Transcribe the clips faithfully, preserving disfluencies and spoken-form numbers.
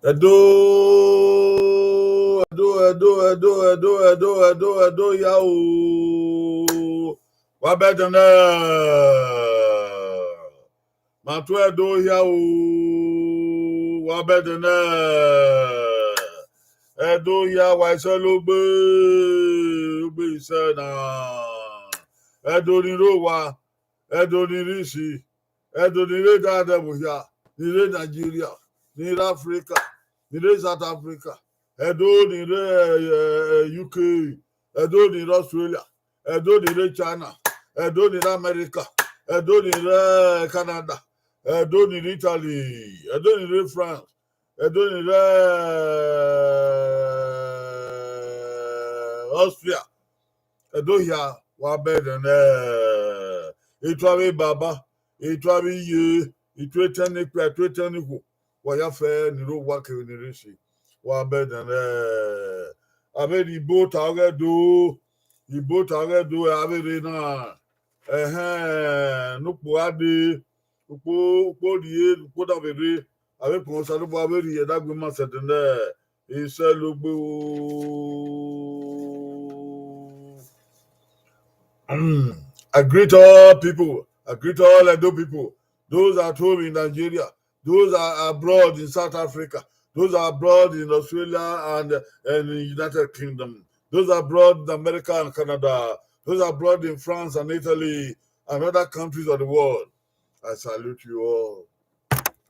Ẹdo, Ẹdo, Ẹdo, Ẹdo, Ẹdo, Ẹdo, Ẹdo, Ẹdo hia o. Wa bẹdẹ nẹ. Ma tu Ẹdo hia o. Wa bẹdẹ nẹ. Ẹdo hia wa isẹ logbe. Ogbe isẹ na. Ẹdo ni rre owa. Ẹdo ni rre isi. Ẹdo ni rre da dẹvbo hia, ni rre Nigeria, ni rre Africa, ni rre South Africa, Ẹdo ni rre, eh, eh, U K, Ẹdo ni rre Australia, Ẹdo ni rre China, Ẹdo ni rre America, Ẹdo ni rre Canada, Ẹdo ni rre Italy, Ẹdo ni rre France, Ẹdo ni rre Austria. Ẹdo hia wa bẹdẹ nẹ. Etu avbe baba, etu avbe iye, etu etẹn ne ikpia, etu etẹn ne ikhuo, wa ya fẹ ni rre owa kevbe ni rre isi. Wa bẹdẹ nẹ. Avbe rhie Ibota ọghe Ẹdo, Ibota ọghe Ẹdo avbe rre na. Ẹhẹn, ne ukpo gha dee, ukpo, ukpo rhie, ukpo da vbe rre, avbe ukpọn Osanobua vbe rhie dagbe ma sẹtin nẹ, isẹ logbe o. I greet all people. I greet all Edo people. Those at home in Nigeria, those are abroad in South Africa, those are abroad in Australia and, and in United Kingdom, those are abroad in America and Canada, those are abroad in France and Italy and other countries of the world. I salute you all.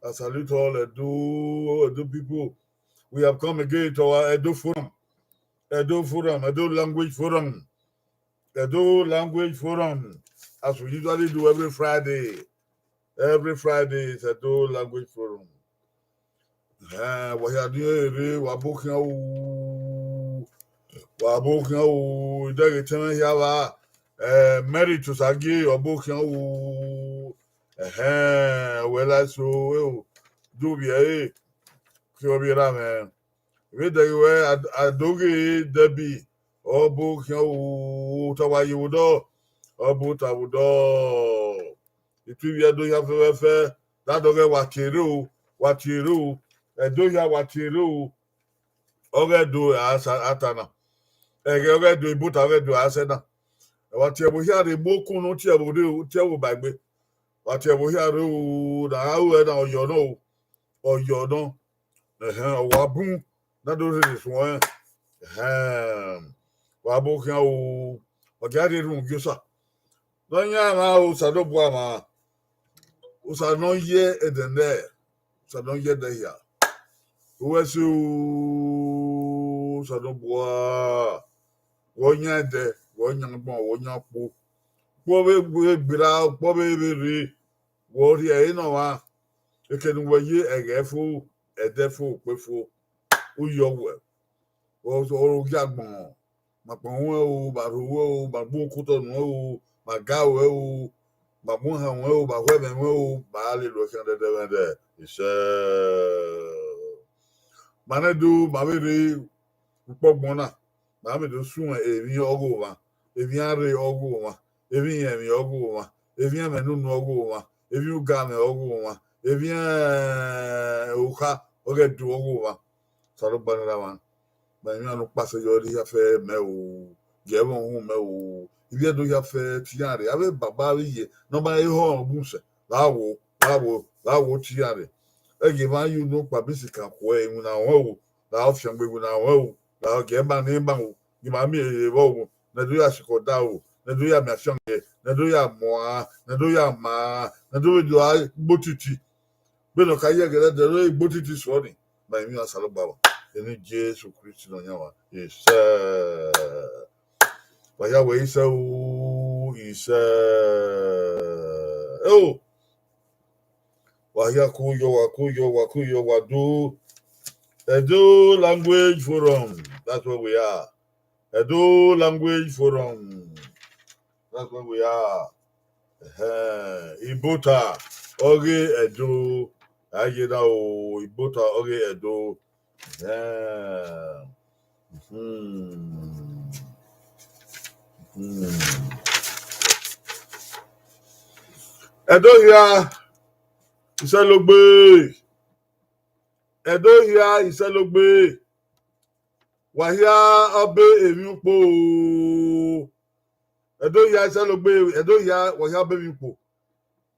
I salute all Edo, Edo people. We have come again to our Edo Forum, Edo Forum, Edo Language Forum, Edo Language Forum, as we usually do every Friday. Every Friday is Edo Language Forum. Eh, wa hia ni ere, wa bo khian o, wa bo khian o, idẹghe tẹmwẹ hia vba, eh, Mary Tosagie, ọ bo khian o, ẹhẹn, wẹ la so, e o, do vbiẹ re, khian ovbi erha mwẹ. Vbe dẹghe wẹ, Ad-, Adoghe Debbie, ọ bo khian o, ta wa ye vbe odọ, ọ bo ta vbe odọ. Itu ivbi Ẹdo hia fẹfẹfẹ, da dọghe wa tie rre o, wa tie rre o, Ẹdo hia wa tie rre o. Ọghe Ẹdo a sa, a ta na. Ẹghẹ ọghe Ẹdo, Ibota ọghe Ẹdo a sẹ na. Wa tie ẹvbo hia rre, gbe okun ne u tie ẹvbo rre o, tie ẹvbo ba egbe. Wa tie ẹvbo hia rre o, na a ru ẹre na, ọ yọ nọ o, ọ yọ nọ. Ẹhẹn, ọ wa bun, na do rherhe suẹn. Ẹhẹn, wa bo khian o, wa gia rhie erhunmwu gie Osa. Ne ọ yan mwa o, Osanobua mwa, Osa ne ọ ye ẹdẹ nẹ, Osa ne ọ ye ẹdẹ hia. Uwẹ se o, Osanobua, wẹ ọ yan ẹdẹ, wẹ ọ yan agbọn, wẹ ọ yan ukpo. Ukpo vbe gberra, ukpo vbe vbe rre, wẹ ọ rhie ẹre nọ mwa. Eke ne uwẹ ye, ẹghẹ fo, ẹdẹ fo, ukpe fo, u yọ wẹ. Ọ, ọ, ọ ya agbọn, ma kpọn ruẹ o, ma rho ruẹ o, ma gbe ukotọ nuẹ o, ma ga ruẹ o, ma mu ohan ruẹ o, ma hu ẹmwẹ ruẹ o, ma lele uẹ khian dẹdẹmwẹdẹ. Isẹ. Ma nẹ do, ma vbe rre ukpọgbọn na, ma vbe do suẹn emwi ọghe mwa, emwi arre ọghe mwa, emwi irẹnmwi ọghe mwa, emwi ẹmwẹ nunu ọghe mwa, emwi ugamwẹ ọghe mwa, emwi, eh, okha ọghe Ẹdo ọghe mwa. Osanobua ne erha mwa, ma emwi ne u kpasẹ yọ rhie hia fẹ mẹ o, gie ẹmwẹ uhunmwu mẹ o, ivbi Ẹdo hia fẹ te iran rre, avbe baba avbe iye ne ọ ma he họrọn bun sẹ, vbe a wo, vbe a wo, vbe a wo te iran rre. Ẹghẹ emwa ye unu ọkpa bisi kan khuẹ, iwinna ruẹn o, vbe a fiangbe iwinna ruẹn o, vbe a gie ma ne ima o, gie ma miẹn ehe vbe o, ne Ẹdo ya sikẹ ọda o, ne Ẹdo ya miẹn afiangbe, ne Ẹdo ya muan, ne Ẹdo ya maa, ne Ẹdo vbe do a gbe otiti. Vbene ọ ka ye ẹghẹ ne Ẹdo vbe gbe otiti suọ nii, ma emwi Osanobua mwa, eni Jesu Kristi ne ọ yan mwa. Isẹ. Wa ya wẹ isẹ o, isẹ. Eo. Wa hia ku yọ, wa ku yọ, wa ku yọ, wa do. Edo Language Forum, that's where we are. Edo Language Forum, that's where we are. Ẹhẹn, Ibota ọghe Ẹdo, a ye na o, Ibota ọghe Ẹdo. Ẹhẹn. Hmm. Hmm. Ẹdo hia, Isẹlogbe. Ẹdo hia, Isẹlogbe. Wa hia ọbe emwi ukpo. Ẹdo hia, Isẹlogbe. Ẹdo hia, wa hia ọbe emwi ukpo.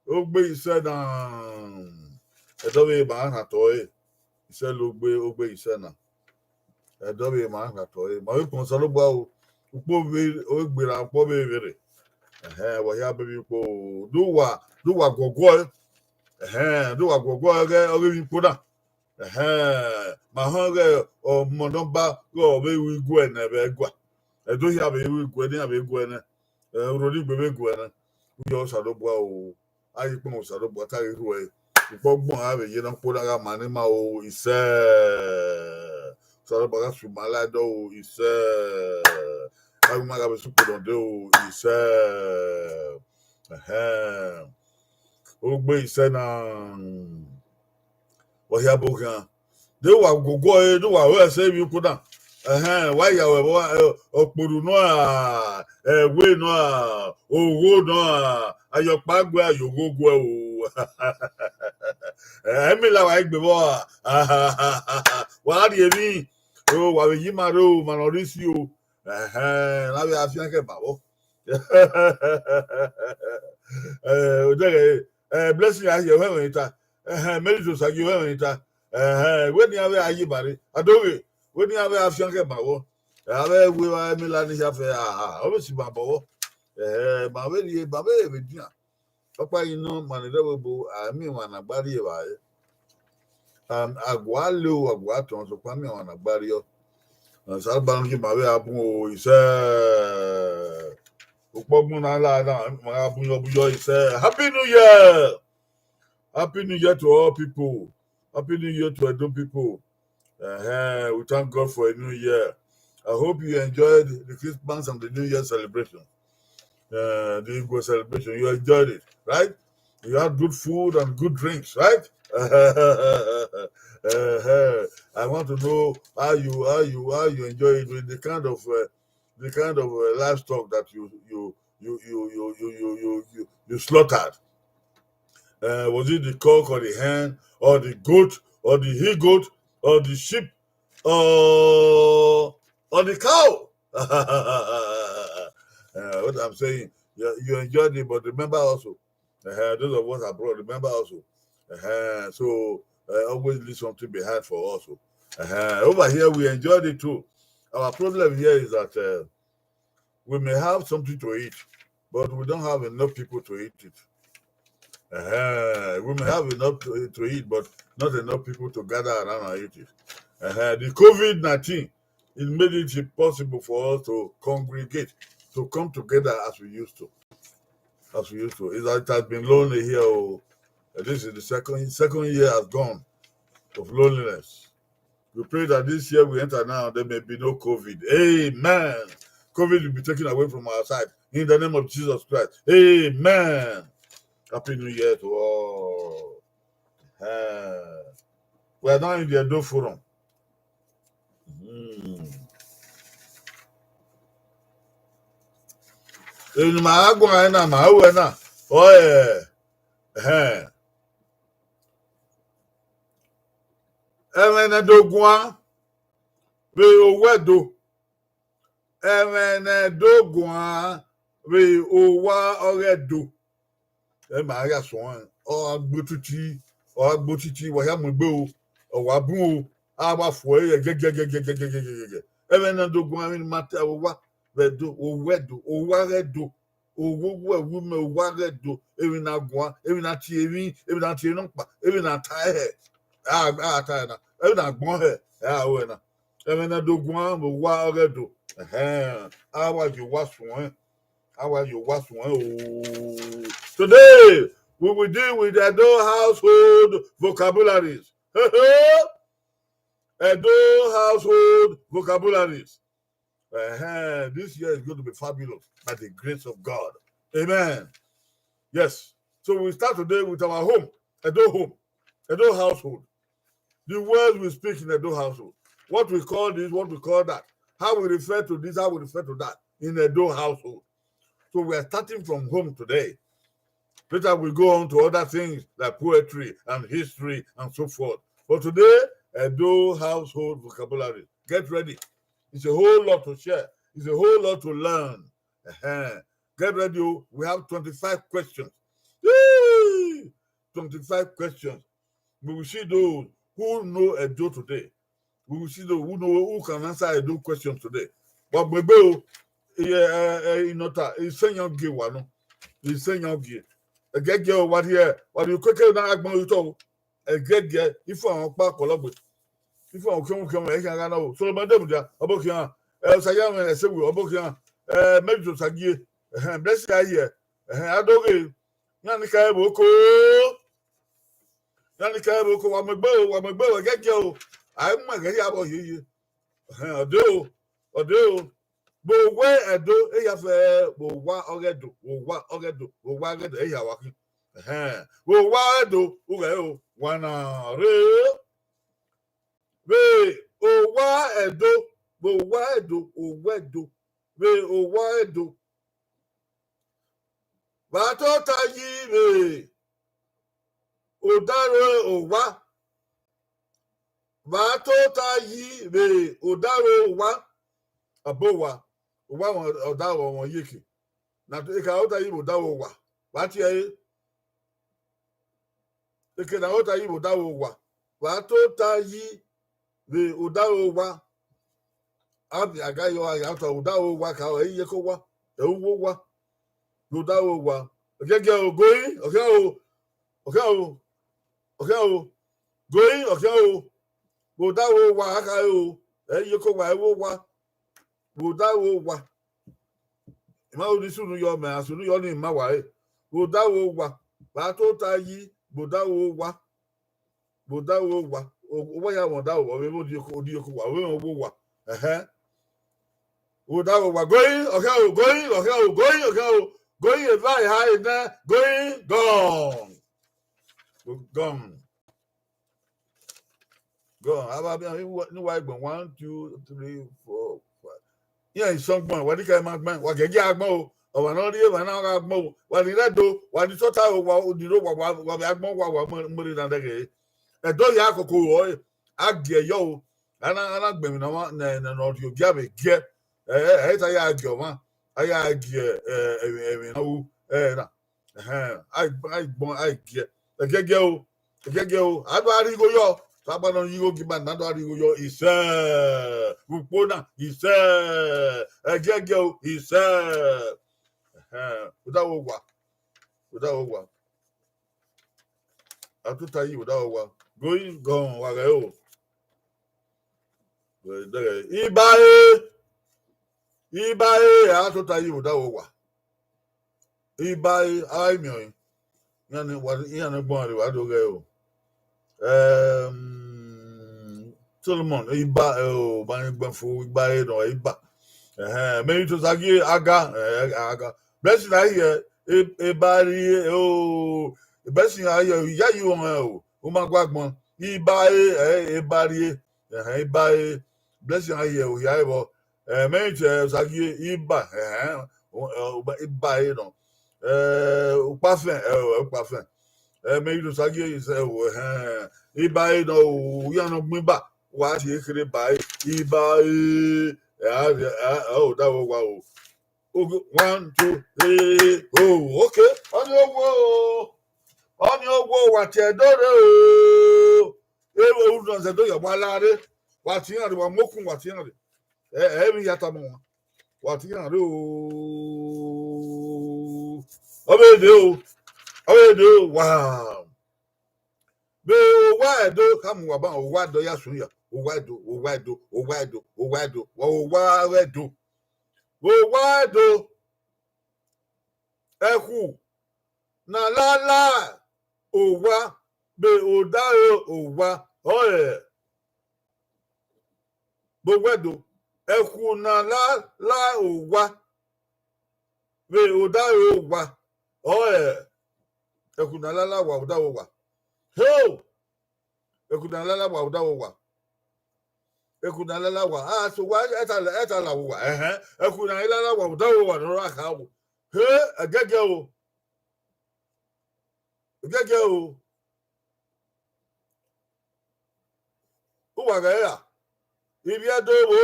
Ogbe isẹ na. Ẹdo vbe ma khan tọ ẹre. Isẹlogbe, ogbe isẹ na. Ẹdo vbe ma khan tọ ẹre. Ma vbe kpọn Osanobua o. Ukpo vbe, ọ gberra ukpo vbe vberre. Ẹhẹn, wa hia ọbe emwi ukpo. Do wa, do wa guọguọ ẹre. Ẹhẹn, do wa guọguọ ẹre, ọghe emwi ukpo na. Ẹhẹn, ma họn ighẹ ọmọ ne ọ ba ghe ọ vbe ru iguẹ ne ẹvbo ẹguae. Ẹdo hia vbe ru iguẹ ne iran vbe guẹ nẹ. Ẹ, urho ni gbe vbe guẹ nẹ. U yọ Osanobua o. A ye ikpọnmwẹ Osanobua ta ghe rhuẹ. Ukpọgbọn a vbe ye ne ọkpọ na gha ma ne ima o, isẹ. Osanobua gha suma la dọ o, isẹ. A ghi ma gha vbe sukpẹ nọ de o, isẹ. Ẹhẹn. Ogbe isẹ na. Wa hia ọbe khian. De wa guọguọ ẹre, de wa ru ẹse emwi ukpo na. Ẹhẹn, wa ya wẹ vbọ, ẹ, ọkporu nọ a, ẹwe nọ a, ogho nọ a, ayọkpa guẹ, ayogho guẹ o. Ẹ, emila wa gbe vbọ a. Wa rhie emwi, o, wa vbe yi ima rre o, ma ne ọ rre isi o. Ẹhẹn, ne a vbe a fian khẹ ma vbọ. Ẹ, odẹghẹ, ẹ, Blessing a hiẹ, wẹ ẹmwẹ ta. Ẹhẹn, Mary Tosa gi wẹ ẹmwẹ ta. Ẹhẹn, wẹ ne iran vbe a yi ba rre. Adoghe, wẹ ne iran vbe a fian khẹ ma vbọ. Ẹ, avbe ẹwe wa emila ni hia fẹ, aha, ọ vbe si ma bọ vbọ. Ẹ, ma vbe rhie, ma vbe vbe dian. Ọkpa ghi nọ, ma ni rre ẹvbo ebo, a miẹn emwa ne a gba rrie evbare. And a gua le o, a gua tọn, sokpan a miẹn emwa ne a gba rrie. Osanobua ne ọ gie ima vbe a bun o, isẹ. Ukpọgbọn na la na, ma gha bun yọ, bun yọ, isẹ. Happy New Year! Happy New Year to all people. Happy New Year to Edo people. Uh-huh. We thank God for a new year. I hope you enjoyed the Christmas and the New Year celebration. Uh, the Igbo celebration. You enjoyed it, right? You had good food and good drinks, right? Uh-huh. I want to know how you, how you, how you enjoy it with the kind of, uh, the kind of, uh, livestock that you, you, you, you, you, you, you, you, you, you slaughtered. Uh, was it the cock or the hen or the goat or the he goat or the sheep or, or the cow? Uh, what I'm saying, you, you enjoyed it, but remember also, uh, those of us abroad, remember also. Uh, so, uh, always leave something behind for us. Uh, over here, we enjoyed it too. Our problem here is that, uh, we may have something to eat, but we don't have enough people to eat it. Uh, we may have enough to, to eat, but not enough people to gather around and eat it. Uh, the covid nineteen, it made it impossible for us to congregate, to come together as we used to. As we used to. It, it has been lonely here. Oh, this is the second, second year has gone of loneliness. We pray that this year we enter now, there may be no covid. Amen. Covid will be taken away from our side. In the name of Jesus Christ. Amen. Happy New Year to all. Uh, we are now in the Edo Forum. Hmm. Enu ma gha guan na, ma ru ẹna. Ọ, eh, eh. Ẹmwẹ ne do guan vbe owa Ẹdo. Ẹmwẹ ne do guan vbe owa ọghe Ẹdo. Ẹ ma gha suẹn, ọ gha gbe otiti, ọ gha gbe otiti, wa hia mu egbe o, ọ wa bun o, a wa fo ẹre gẹgẹgẹgẹgẹgẹgẹgẹ. Ẹmwẹ ne do guan vbe ne ima ta vbe owa vbe Ẹdo, owa Ẹdo, owa ọghe Ẹdo. Owa, owa, owa, ima, owa ọghe Ẹdo, emwi ne a guan, emwi ne a tie emwi, emwi ne a tie nọkpa, emwi ne a ta ẹhẹ, a, a ta ẹna, emwi ne a gbọn hẹ, ẹ a ru ẹna. Ẹmwẹ ne do guan vbe owa ọghe Ẹdo. Ẹhẹn, a wa ye owa suẹn, a wa ye owa suẹn o. Today, we will deal with Edo household vocabularies. Edo household vocabularies. Uh-huh. This year is going to be fabulous by the grace of God. Amen. Yes. So we start today with our home, Edo home, Edo household. The words we speak in Edo household. What we call this, what we call that. How we refer to this, how we refer to that in Edo household. So we are starting from home today. Later we go on to other things like poetry and history and so forth. But today, Edo household vocabulary. Get ready. It's a whole lot to share. It's a whole lot to learn. Uh-huh. Get ready. Oh. We have twenty-five questions. Yee! twenty-five questions. We will see those who know Edo today. We will see those who know, who can answer Edo questions today. But maybe, oh, yeah, uh, uh, you know, ta, it's senior gay one, no? It's senior gay. Ẹgẹgẹ, oh, what here? What you quick now? Agbọn you talk. Ẹgẹgẹ, if I want back or logbe. If I want come, come, I can go now. So, my dem dia, ọbọ khian, eh, Osaya me, eh, Sewu, ọbọ khian, eh, Mary Osagie, eh, bless you here. Eh, Adoge, yan ni ka ẹvbo oko. Yan ni ka ẹvbo oko, wa mu egbe o, wa mu egbe o, ẹgẹgẹ o. A i mu ẹghẹ hia vbe ọ yeye. Eh, ọ de o, ọ de o. Vbe owa Ẹdo, eya fẹ, vbe owa ọghe Ẹdo, vbe owa ọghe Ẹdo, vbe owa ọghe Ẹdo, eya wa khin. Eh, vbe owa Ẹdo, ughẹ o, wa na rre. Vbe owa Ẹdo, vbe owa Ẹdo, owa Ẹdo, vbe owa Ẹdo. Vbe a tota yi vbe odaro owa. Vbe a tota yi vbe odaro owa. Ọbo owa, owa wọn, odaro wọn yeke. Na to, eka tota yi vbe odaro owa. Vbe a tie ẹre. Eke ne a tota yi vbe odaro owa. Vbe a tota yi vbe odaro owa. A vbe a ga yọ, a ya tota odaro owa ka ẹ i yeke owa, ẹ i uwu owa. Vbe odaro owa. Ọgiẹgiẹ o, going, ọkhian o, ọkhian o, ọkhian o, going, ọkhian o. Vbe odaro owa, a kha re o, ẹ i yeke owa, ẹ i uwu owa. Vbe odaro owa. I ma ru ni sunu yọ mẹ, a sunu yọ ni ma wa re. Vbe odaro owa. Vbe a tota yi, vbe odaro owa. Vbe odaro owa. O, owa ya vbe odaro owa, ọ vbe vbe odioko, odioko owa, ọ vbe vbe owa. Ẹhẹn. Vbe odaro owa. Going, ọkhian o, going, ọkhian o, going, ọkhian o. Going, eva, eha, enẹ, going, gone. Gone. Gone. Ava biẹ ni wa, ni wa gbọn, one, two, three, four, five. Iran i sọn gbọn, wa ni ka ima gbọn, wa gẹgẹ agbọn o. Ọmwa ne ọ rhie emwa na gha gbọn o. Wa ni rre Ẹdo, wa ni tota o, wa ni rre owa, wa, wa vbe agbọn owa, wa mu, mu rre na dẹghe. Ẹdo ya koko ruẹ, a gie yọ o. A na, a na gbẹn emwi ne ọmwa, ne, ne, ne ọ rhie ogia vbe giẹ. Ẹ, ẹ, ẹ, ta ya gie ọmwa, a ya gie, ẹ, emwi, emwi ne ọ ru, ẹ, na. Ẹhẹn, a i, a i gbọn, a i giẹ. Ẹgiẹgiẹ o, ẹgiẹgiẹ o, a do a rhie igho yọ. Saba nọ rhie igho gie ima na do a rhie igho yọ, isẹ, ukpo na, isẹ, ẹgiẹgiẹ o, isẹ. Ẹhẹn, odaro owa, odaro owa. A tota yi odaro owa. Going, gone, wa ghẹ o. Ibare, ibare, a tota yi odaro owa. Ibare, a i miẹn ọẹn. Iran ni wa, iran ni gbọnrẹn rre, wa do ghẹ o. Ẹm, Solomon, iba, o, ba ni gbẹn fo, ibare nọ, iba. Ẹhẹn, Mary Tosagie, aga, ẹ, aga. Blessing, a i hiẹ, e, ebari, o, Blessing, a i hiẹ, iya yi ọmọ o, u ma gua agbọn. Ibare, ẹ, ebari, ẹhẹn, ibare. Blessing, a i hiẹ, o, hia ẹvbọ. Ẹ, Mary Tosagie, iba, ẹhẹn, o, ẹ, iba, e nọ. Ẹ, ukpafẹn, ẹ, ukpafẹn. Ẹ, Mary Tosagie, ẹ, o, ẹhẹn, iba, e nọ, o, iran nọ gbẹn iba. Wa si ekherhe ba e, iba e, ẹ, a, a, a, o, da wẹ wa o. Ogo, one, two, three, oh, okay. Ọni owo, ọni owo, wa tie do re o. Ewe unu zẹ do ya wa la re. Wa tie iran re, wa mu okun, wa tie iran re. Ẹ, ẹ, emwi ya tama wan. Wa tie iran re o. Ọ vbe de o. Ọ vbe de o. Wow. Vbe owa Ẹdo, ka mu uwa ban, owa Ẹdo ya sun ya. Owa Ẹdo, owa Ẹdo, owa Ẹdo, owa Ẹdo, wa owa Ẹdo. Owa Ẹdo, ẹkhu ne a la la owa, vbe odaro owa, ọrẹ vbe owa Ẹdo. Ẹkhu ne a la la owa, vbe odaro owa, ọrẹ ẹkhu ne a la la owa, odaro owa. Ho! Ẹkhu ne a la la owa, odaro owa. Ẹkhu ne a la la owa, a so owa, ẹta, ẹta la owa, ẹhẹn. Ẹkhu ne a la la owa, odaro owa, ne ọ ra kha o. He, ẹgẹgẹ o. Gẹgẹ o. Uwa ghẹ ra. Ivbi Ẹdo vbo,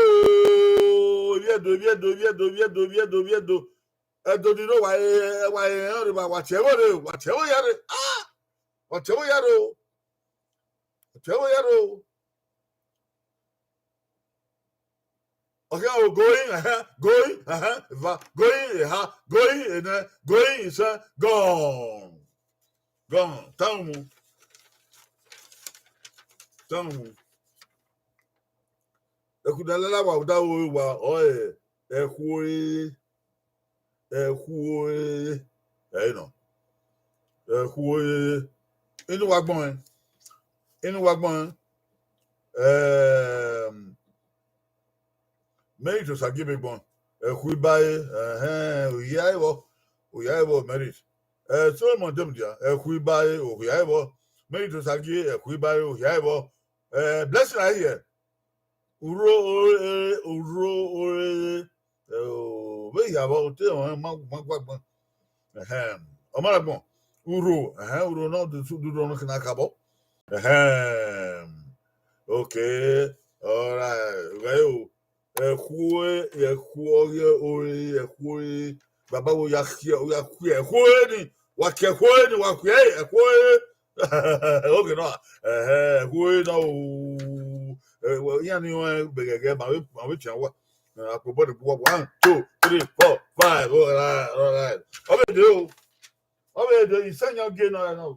ivbi Ẹdo, ivbi Ẹdo, ivbi Ẹdo, ivbi Ẹdo, ivbi Ẹdo, ivbi Ẹdo. Ẹdo ni no wa, wa rẹn rre, wa tie ẹvbo rre, wa tie ẹvbo ya rre. Ah! Wa tie ẹvbo ya rre o. Wa tie ẹvbo ya rre o. Okay, oh, going, uh-huh, going, uh-huh, va, going, uh-huh, going, and then going, is, uh, gone. Gone. Tell me. Tell me. Ẹkhu ne a lala wa, da wo wa, ọ, ẹ, ẹkhu ore, ẹkhu ore, ẹ, nọ. Ẹkhu ore, inu wa gbọn, inu wa gbọn, ẹm, Mary to Sagie be gbọn, ẹkhu ibae, ẹhẹn, oya ẹvbo, oya ẹvbo Mary. Ẹ, Solomon Demudia, ẹkhu ibae, oya ẹvbo. Mary to Sagie, ẹkhu ibae, oya ẹvbo. Ẹ, Blessing Ahiẹ, urho ore, urho ore, ẹ, o, vbe ya vbọ, te ọ ma, ma gua gbọn. Ẹhẹn, ọ ma ra gbọn. Urho, ẹhẹn, urho nọ du, du, du, nọ kina kabọ. Ẹhẹn. Okay. All right. Ghẹ o. Ẹkhu, ẹkhu ọghe ore, ẹkhu ore. Baba wo ya khie, ya khie ẹkhu ore ni. Wa khie ẹkhu ore ni, wa khie ẹkhu ore. Oge nọ, ẹhẹn, ẹkhu ore nọ o. Ẹ, iran ni rẹn gbeghẹghẹ, ma vbe, ma vbe tian wa. Ẹ, akpo bọdẹ gbuwa, one, two, three, four, five. All right, all right. Ọ vbe de o. Ọ vbe de, isẹn yan gie nọ, nọ.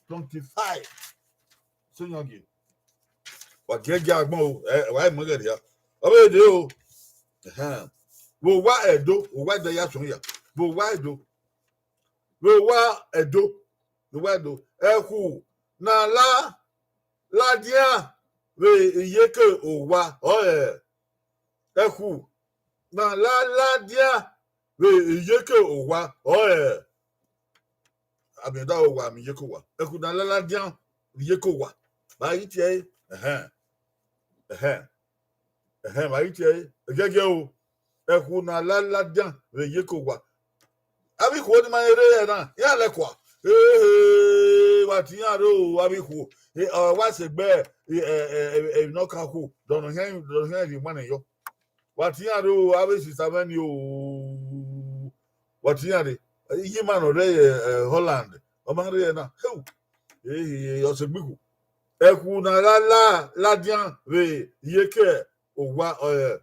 Twenty-five. Isẹn yan gie. Wa gie gie agbọn o. Ẹ, wa mu ẹghẹ dia. Ọ vbe de o. Ẹhẹn. Vbe owa Ẹdo, owa Ẹdo ya sọn ya. Vbe owa Ẹdo. Vbe owa Ẹdo. Vbe owa Ẹdo. Ẹkhu ne a la ladian vbe iyeke owa. Ọ ẹ. Ẹkhu ne a la ladian vbe iyeke owa. Ọ ẹ. Amẹ da owa, amẹ iyeke owa. Ẹkhu ne a la ladian vbe iyeke owa. Vbe a ghi tie ẹre? Ẹhẹn. Ẹhẹn. Ẹhẹn, vbe a ghi tie ẹre? Ẹgiẹgiẹ o. Ẹkhu ne a la ladian vbe iyeke owa. Avbe ikhuo ni ma rre ẹre na, iran lẹkua. Ehe, wa tie iran rre o, avbe ikhuo. E, ọ, wa sẹ egbe, e, e, e, e, emwi ne ọ ka khu, dọnọ khian, dọnọ khian rhie iwannẹ yọ. Wa tie iran rre o, avbe sista mwẹ ni o. Wa tie iran rre. Iye ima ne ọ rre, e, e, Holland, ọ ma rre ẹre na. Heu. Ehe, ọ sẹ egbe ikhuo. Ẹkhu ne a la la ladian vbe iyeke owa, ẹ,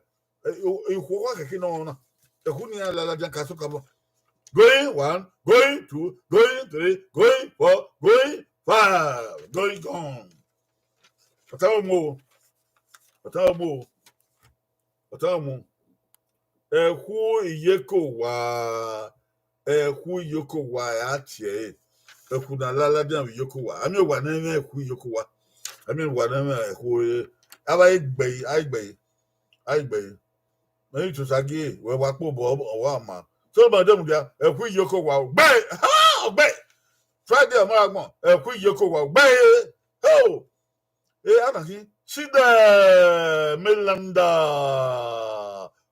ẹ, ikhuo owa kẹkẹ nọ na. Ẹkhu ne iran la ladian ka sokabọ. Going one, going two, going three, going four, going five, going gone. Ọta ọmọ o. Ọta ọmọ o. Ọta ọmọ. Ẹkhu iyeke owa, ẹkhu iyeke owa a tie ẹre. Ẹkhu ne a la ladian vbe iyeke owa. A miẹn owa ne ẹ mwẹ ẹkhu iyeke owa. A miẹn owa ne ẹ mwẹ ẹkhu ore. A vbe gbe ẹre, a gbe ẹre, a gbe ẹre. Mẹ i to sa gie, wẹ wa kpe obọ, ọ wa ma. So ma de mudia, ẹkhu iyeke owa, ọ gbe, ha, ọ gbe. Friday, ọ ma ra gbọn, ẹkhu iyeke owa, ọ gbe. Ho! E, a na khin, Side Melanda.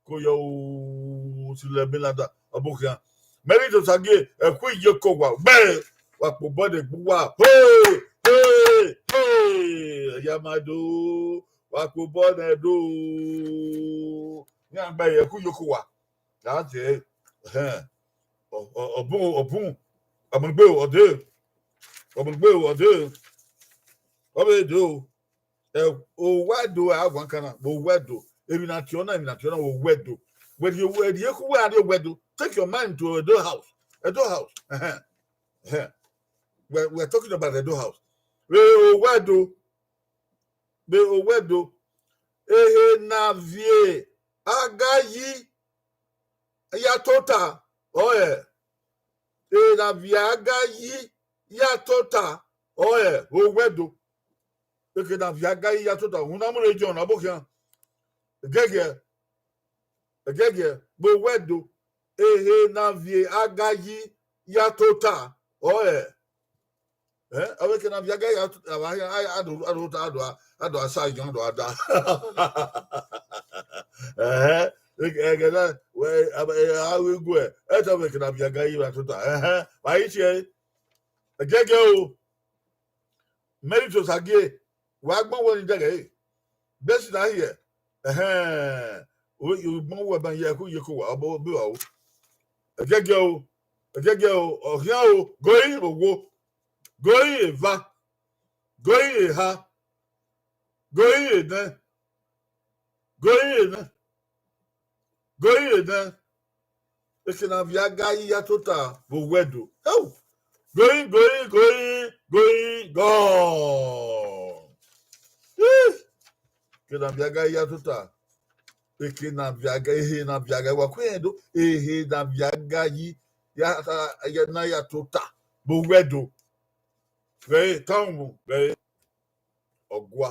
Ko yo u, Side Melanda, ọ bọ khian. Mẹ i to sa gie, ẹkhu iyeke owa, ọ gbe. Wa kpe obọ de gbe uwa. Hey, hey, hey. Ya ma do. Wa kpe obọ nẹ do. Iran gbe ẹkhu iyeke owa. A tie, ẹhẹn. Ọ, ọ, ọ bun, ọ bun. Ọmọ egbe o, ọ de. Ọmọ egbe o, ọ de. Ọ vbe de o. Ẹ, owa Ẹdo, a guan kan na, owa Ẹdo. Emwi na tie ọna, emwi na tie ọna, owa Ẹdo. Wẹ rhie, wẹ rhie khu wẹ a rhie owa Ẹdo. Take your mind to Edo House. Edo House. Ẹhẹn. Ẹhẹn. We're, we're talking about Edo House. Vbe owa Ẹdo. Vbe owa Ẹdo. Ehe na viẹ aga yi ya tota, ọ ẹ. Ehe na viẹ aga yi ya tota, ọ ẹ, owa Ẹdo. Ehe na viẹ aga yi ya tota, uhunmwu na mu rre John, ọ bọ khian. Ẹgiẹgiẹ, ẹgiẹgiẹ, vbe owa Ẹdo. Ehe na viẹ aga yi ya tota, ọ ẹ. Eh, avbe ke na viẹ aga ya tota, a, a, a do, a do, a do, a do asa yan do ada. Eh, ẹgẹ na, wẹ, a, a, a, we gu ẹ, ẹ ta vbe ke na viẹ aga yi ya tota. Eh, ma yi tie. Ẹgẹgẹ o, Mary Tosagie, wa gbọn wẹ ni dẹghe ẹre. Bẹsi na hiẹ, ẹhẹn, ugbọn wẹ ban ye ẹkhu ye ko wa, ọbọ bi wa o. Ẹgẹgẹ o, ẹgẹgẹ o, ọ khian o, goi vbe owo, goi eva, goi eha, goi enẹ, goi enẹ, goi enẹ. Eke ne aviaga yi ya tota vbe owẹdo. Ẹu! Goi, goi, goi, goi, gone. Ih! Eke ne aviaga yi ya tota. Eke ne aviaga, ehe ne aviaga, wa ku ẹdẹ do, ehe ne aviaga yi ya, ya, na ya tota vbe owẹdo. Ghẹ ẹre, tama mu, ghẹ ẹre. Ọgua.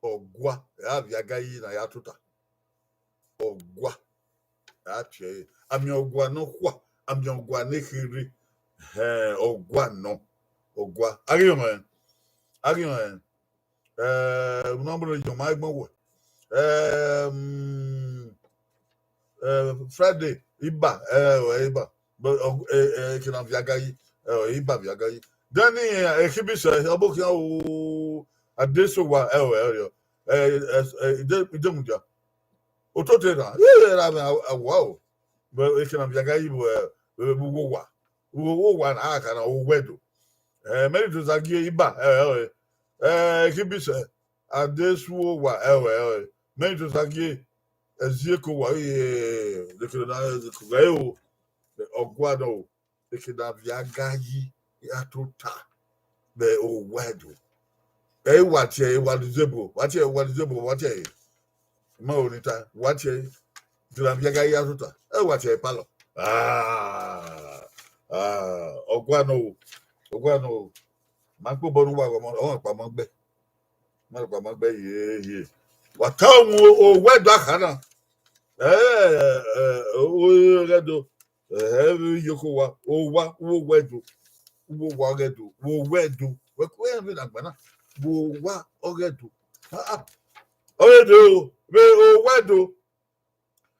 Ọgua, ẹ i aviaga yi ne a ya tota. Ọgua, ẹ i tie ẹre. Amiẹn ọgua ne ọ khua, amiẹn ọgua ne kherhe. Ẹhẹn, ọgua nọ, ọgua. A ghi rẹn, a ghi rẹn. Eh, una bro yo ma gbọn wẹ. Em, eh, Friday, iba, eh, iba. But, eh, eh, eke ne aviaga yi, eh, iba aviaga yi. Then, eh, ekibisẹ, ọbokhian o, Adesowa, eh, eh, eh, eh, ide, ide mudia. Otote na, eh, ra mẹ awa o. But eke ne aviaga yi, eh, eh, vbe uwu owa. Vbe uwu owa na, a ka na, owẹdo. Eh, Mary Tosagie iba, eh, eh, eh, ekibisẹ, Adesowa, eh, eh, eh. Mary Tosagie, ẹzieko wa, eh, dekele na, eh, dekele o, ọgua nọ o. Eke ne aviaga yi ya tota vbe owẹdo. Ẹ i wa tie ẹre, wa dizebo, wa tie ẹre, wa dizebo, wa tie ẹre. Ma ho ne I ta, wa tie ẹre. Eke ne aviaga yi ya tota, ẹ i wa tie ẹre palọ. Ah, ah, ọgua nọ o, ọgua nọ o. Ma kpe obọ ne uwa ghọmọ, ọ kpa ma gbẹ. Ma kpa ma gbẹ ye, ye. Wa ta mu owẹdo akha na. Ẹ, ẹ, owẹdo. Ẹ, ẹ, vbe iyeke owa, owa, uwu owẹdo. Uwu owa ọghe Ẹdo, vbe owẹdo. Wẹ ku ẹmwẹ na gbẹn na. Vbe owa ọghe Ẹdo. Ah, ah. Ọghe Ẹdo, vbe owẹdo.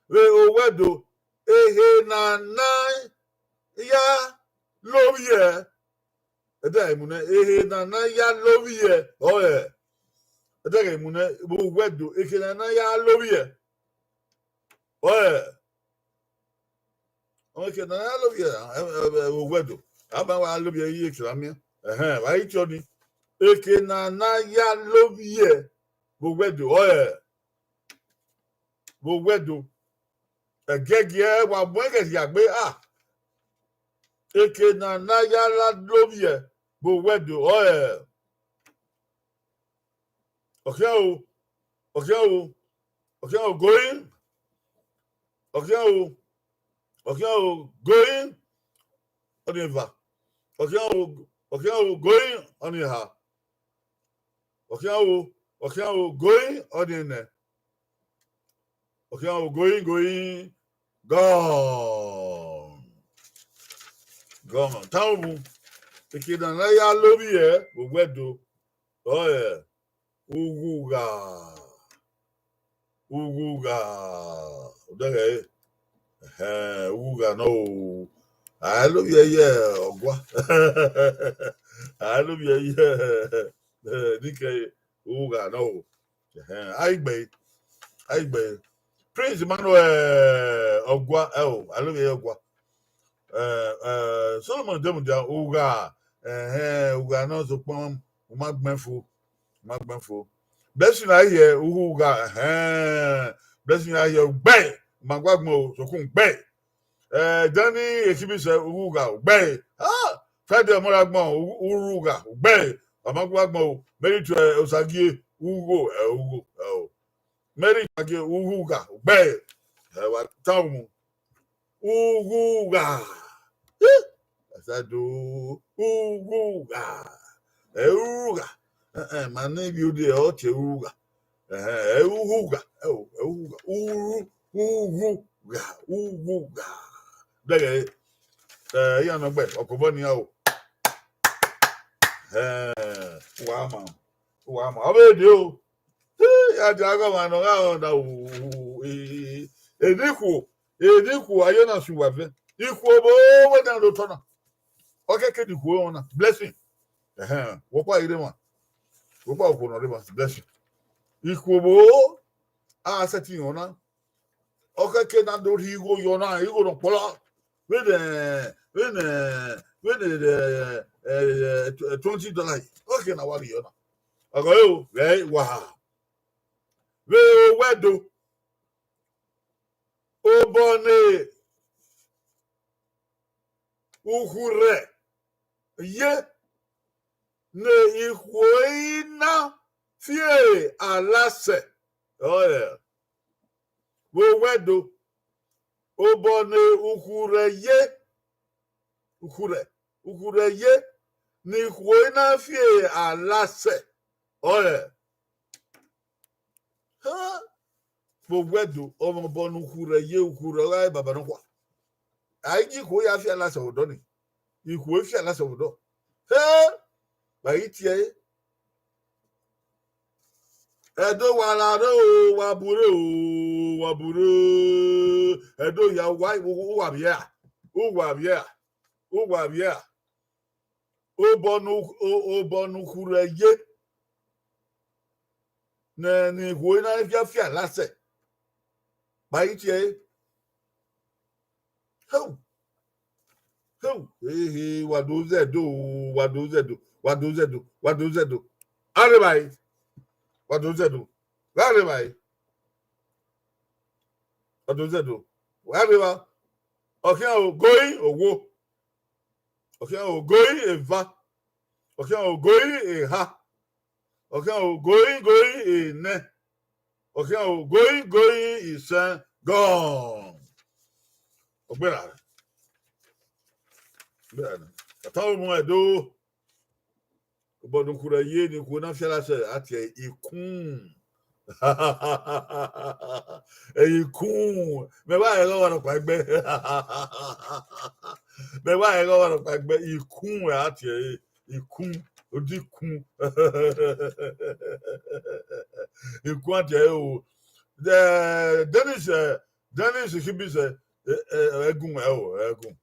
Vbe owẹdo. Ehe ne a na ya lovbiẹ. Ẹdẹ mu nẹ, ehe ne a na ya lovbiẹ, ọe. Ẹdẹ mu nẹ, vbe owẹdo, eke ne a na ya lovbiẹ. Ọe. Ọ, eke ne a na ya lovbiẹ, ẹ, ẹ, ẹ, vbe owẹdo. A ma wa lovbiẹ ye eke ne a miẹn. Ẹhẹn, wa i tie ọnii. Eke ne a na ya lovbiẹ, vbe owẹdo, ọe. Vbe owẹdo. Ẹgiẹgiẹ wa mu ẹghẹ rhia gbe, ah. Eke ne a na ya la lovbiẹ vbe owẹdo, ọe. Ọ khian o, ọ khian o, ọ khian o, goi. Ọ khian o, ọ khian o, goi. Ọnii eva. Ọ khian o, ọ khian o, goi. Ọnii eha. Ọ khian o, ọ khian o, goi. Ọnii enẹ. Ọ khian o, goi, goi, gone. Gone. Tama mu. Eke ne a na ya lovbiẹ vbe owẹdo, ọe, ughugha. Ughugha. Odẹghẹ ẹre. Ẹhẹn, ughugha nọ o. A lovbiẹ ye ọgua. A lovbiẹ ye, eh, nikẹ, ughugha nọ o. Ẹhẹn, a i gbe, a i gbe. Prince Emmanuel, eh, ọgua, ẹ o, a lovbiẹ ye ọgua. Eh, eh, Solomon Demudia, ugha, ẹhẹn, ugha nọ sokpan, u ma gbẹn fo, u ma gbẹn fo. Blessing a hiẹ, ughugha, ẹhẹn, Blessing a hiẹ, ugbẹe, u ma gua gbẹn o, sokpan ugbẹe. Eh, Danny Ekibisẹ, ughugha, ugbẹe. Ah, Friday Ọmọragbọn, u-, ughugha, ugbẹe, u ma gua gbẹn o. Mary Tosagie, ugho, ẹ, ugho, ẹ o. Mary Tosagie, ughugha, ugbẹe. Ẹ wa tama mu. Ughugha. Eh, asadu, ughugha. Ẹ, ughugha. Eh, eh, ma ne ivbi ode ọ tie ughugha. Eh, eh, ẹ, ughugha. Ẹ o, ẹ, ughugha. Ughu, ughugha, ughugha. Dẹghẹ, eh, iran nọ gbe, ọkobọ nian o. Eh, uwa ma, uwa ma. Ọ vbe de o. Eh, ya dia gha ọmwa ne ọ gha rọ na, u, u, e, e, enikhuo, enikhuo, a ye na sẹ uwa vẹ. Ikhuo vbe wẹ na rre otọ na. Ọ khẹke ne ikhuo rẹn na, blessing. Ẹhẹn, wẹ ọkpa i rre emwa. Wẹ ọkpa okhuo ne ọ rre emwa, blessing. Ikhuo vbo a sẹtin rẹn na. Ọ khẹke na do rhie igho yọ na, igho ne ọ kpọlọ. Vbene, vbene, vbene, eh, eh, eh, twenty dollar. Ọ khẹke na wa rhie yọ na. Ọ ghe o, ghẹ wa. Vbe owẹ do. Obọ ne ukhurẹ ye ne ikhuo i na fi alasẹ. Ọe, vbe owẹ do, obọ ne ukhurẹ ye, ukhurẹ, ukhurẹ ye ne ikhuo i na fi alasẹ. Ọe, ha, vbe owẹ do, ọmọ obọ ne ukhurẹ ye, ukhurẹ ọghe baba nọkhua. A i gie ikhuo ya fi alasẹ vbe odọ ni. Ikhuo i fi alasẹ vbe odọ. He, vbe a i tie ẹre. Ẹdo wa la rre o, wa bu rre o, wa bu rre. Ẹdo ya wa, uwa vbiẹ a, uwa vbiẹ a, uwa vbiẹ a. Obọ ne u-, o-, obọ ne ukhurẹ ye ne, ne ikhuo i na fi alasẹ. Vbe a i tie ẹre. Heu. Heu. Ehe, wa do zẹ do, wa do zẹ do, wa do zẹ do, wa do zẹ do. Arre vbe a i. Wa do zẹ do. Gha rre vbe a i. Wa do zẹ do. Wa rre vbe a. Ọ khian ogoe owo. Ọ khian ogoe eva. Ọ khian ogoe eha. Ọ khian ogoe goe enẹ. Ọ khian ogoe goe isẹn gọn. Ọ gbera. Ọ gbera. Ọ ta mu ẹdo. Obọ ne ukhurẹ ye ne ikhuo na fi alasẹ, a tie ẹre ikun. Ẹre ikun. Mẹ wa rẹn ọmwa nọkpa egbe. Mẹ wa rẹn ọmwa nọkpa egbe. Ikun, a tie ẹre ikun. Odikun. Ikun, a tie ẹre o. Eh, Dennis, eh, Dennis Kibise, eh, eh, ẹgun, ẹ o, ẹgun.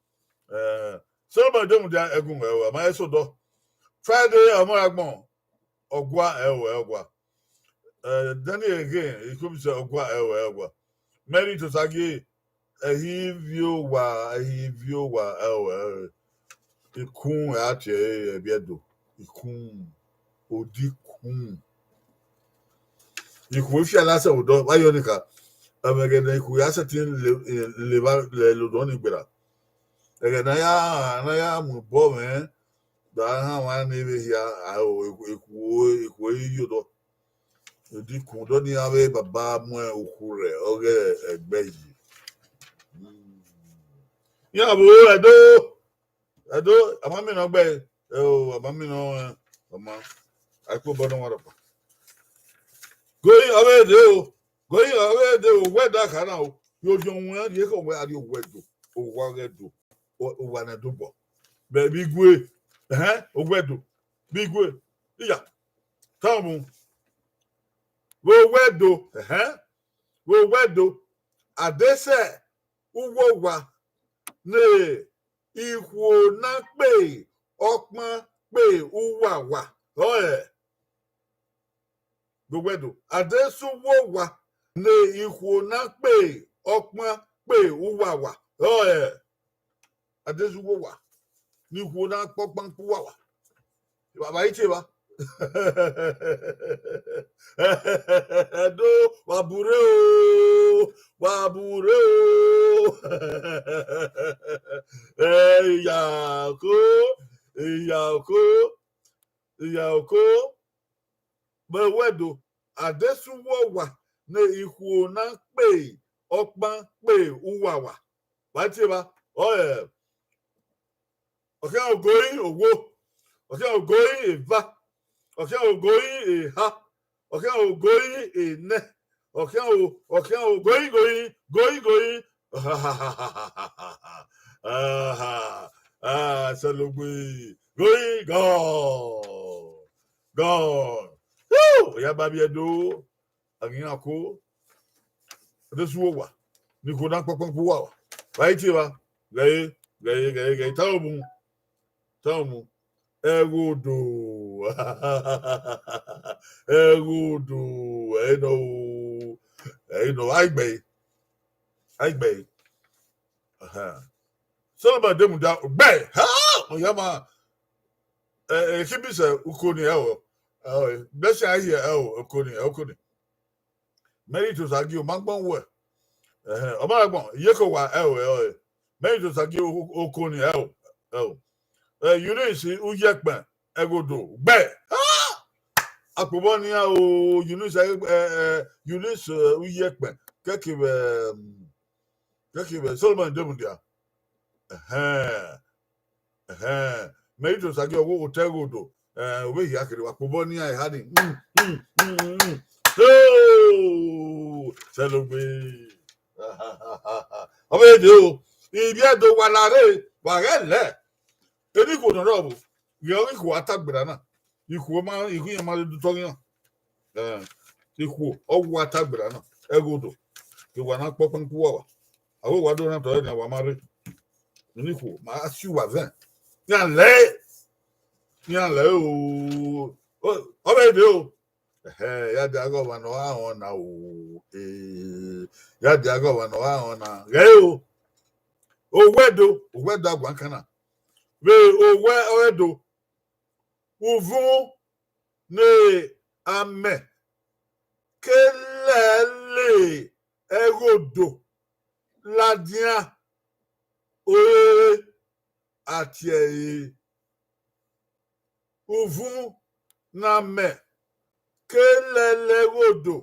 Eh, Solomon Demudia ẹgun, ẹ o, a ma eso dọ. Friday, ọmọ agbọn, ọgua, ẹ o, ẹ ọgua. Eh, Daniel again, Ikobise ọgua, ẹ o, ẹ ọgua. Mary Tosagie, ẹhi ivbi owa, ẹhi ivbi owa, ẹ o, ẹ o. Ikun, ẹ a tie ẹre, ẹbiẹ do. Ikun, odikun. Ikhuo fi alasẹ vbe odọ, vbe a yọ ni ka. Ẹmwẹ ẹghẹ ne ikhuo ya sẹtin le, le, le, le odọ ni gberra. Ẹghẹ ne a ya, ne a ya mu obọ mwẹ, da a han ọmwa ne vbe hia, a o, ikhuo, ikhuo i yo odọ. Odikun, odọ ni avbe baba mu ukhurẹ, ọghe ẹgbẹ yi. Iran vbe ẹdo, ẹdo, a ma miẹn ne ọ gbe, ẹ o, a ma miẹn ne ọ, ọ ma, a i kpe obọ ne ọmwa rhọkpa. Goyin, ọ vbe de o, Goyin, ọ vbe de o, owẹ da kha na o, yo yọ wọn rhie khẹ owẹ, a rhie owẹ do, owa ghẹ do, o-, owa ne do bọ. Bẹ vbe igue, ẹhẹn, owẹ do, vbe igue, iya, ta mu, vbe owẹ do, ẹhẹn, vbe owẹ do, adesẹ uwu owa ne ikhuo na kpe ọkpan kpe uwawa, ọe, vbe owẹ do, adesẹ uwu owa ne ikhuo na kpe ọkpan kpe uwawa, ọe, adesẹ uwu owa ne ikhuo na kpe ọkpan kpe uwawa. Vbe a i tie evba. Ẹdo, wa bu rre o, wa bu rre o. Ẹ, iya oko, iya oko, iya oko. Vbe owẹ do, adesẹ uwu owa ne ikhuo na kpe ọkpan kpe uwawa. Vbe a i tie evba, ọe, ọ khian ogoe owo, ọ khian ogoe eva, ọ khian ogoe eha, ọ khian ogoe enẹ, ọ khian o, ọ khian ogoe goe, goe goe. Aha, ah, sẹlogbe, goe gọ, gọ. Woo, ya ba biẹ do. A ghi iran ko, adesẹ uwu owa ne ikhuo na kpe ọkpan kpe uwawa. Vbe a i tie evba, ghẹ re, ghẹ re, ghẹ re, ghẹ re, ta obun. Tọmwẹ mu. Ẹghodo. Ẹghodo. Ẹnọ o. Ẹnọ, a i gbe ẹre. A i gbe ẹre. Solomọn de mudia gbe ẹre. Ha! Ọ ya ma. Ekibisẹ, uko ni ẹo. Ẹo, Blessing, a hiẹ ẹo, uko ni, uko ni. Mary Tosagie, ọ ma gbọn wẹ. Ẹhẹn, ọ ma gbọn, iyeke owa ẹo, ẹo. Mary Tosagie, uko ni ẹo, ẹo. Eunice Uyekpẹn, Ẹghodo, gbe ẹre. Ha! Akpobọ nian o, Eunice, Eunice Uyekpẹn, kẹkẹ vbe, kẹkẹ vbe Solomọn de mudia. Ẹhẹn. Ẹhẹn, Mary Tosagie, ọghe otọ Ẹghodo, ovbe hia kherhe wa kpobọ nian eha ni. Sẹlogbe. Ọ vbe de o, ivbi Ẹdo wa la rre, wa ghẹ lẹ. Eni ikhuo nọ rre ọvbo, ghe ọghe ikhuo a ta gberra na, ikhuo ma, ikhuo iran ma rre dotọ ghi na. Ikhuo ọ wa ta gberra na, Ẹghodo, ke wa na kpọkpan ku uwa wa. Avbe wa do na tọ ẹre nian, wa ma rre. Eni ikhuo ma si uwa vẹn. Iran lẹ, iran lẹ o. Ọ vbe de o. Ẹhẹn, ya dia ghe ọmwa ne ọ gha rẹn ọna o. Ya dia ghe ọmwa ne ọ gha rẹn ọna. Ghẹ o. Owẹ Ẹdo, owẹ Ẹdo aguan kan na. Vbe owẹ Ẹdo, uvun ne amẹ ke lele Ẹghodo ladian ore a tie ẹre. Uvun ne amẹ ke lele Ẹghodo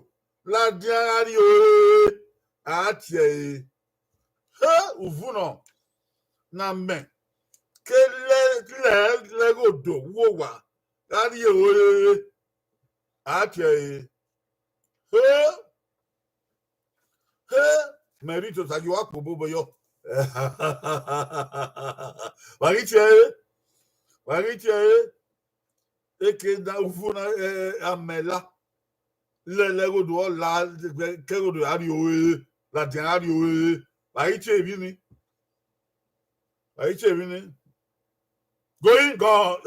ladian gha rrie ore a tie ẹre. He, uvun nọ ne amẹ ke lele Ẹghodo vbe owa gha rrie ore a tie ẹre. He, he, Mary Tosagie, wa kpobọ obọ yọ. Wa ghi tie ẹre, wa ghi tie ẹre. Eke da uvun na, amẹ la lele Ẹghodo, ọ la ke Ẹghodo gha rrie ore, ladian gha rrie ore. Wa ghi tie emwi ni. Wa ghi tie emwi ni. Going, gone,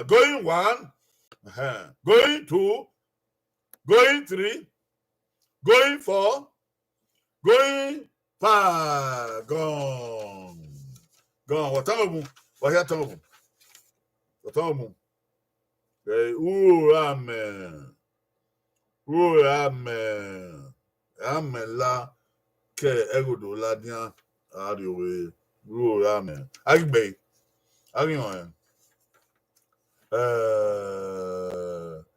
going one, going two, going three, going four, going five, gone. Gone. Wa tama mu, wa hia tama mu. Wa tama mu. Uro ra mẹ. Uro ra mẹ. Amẹ la ke Ẹghodo ladian a rrie ore, uro ra mẹ. A ghi gbe ẹre, a ghi họn ẹre.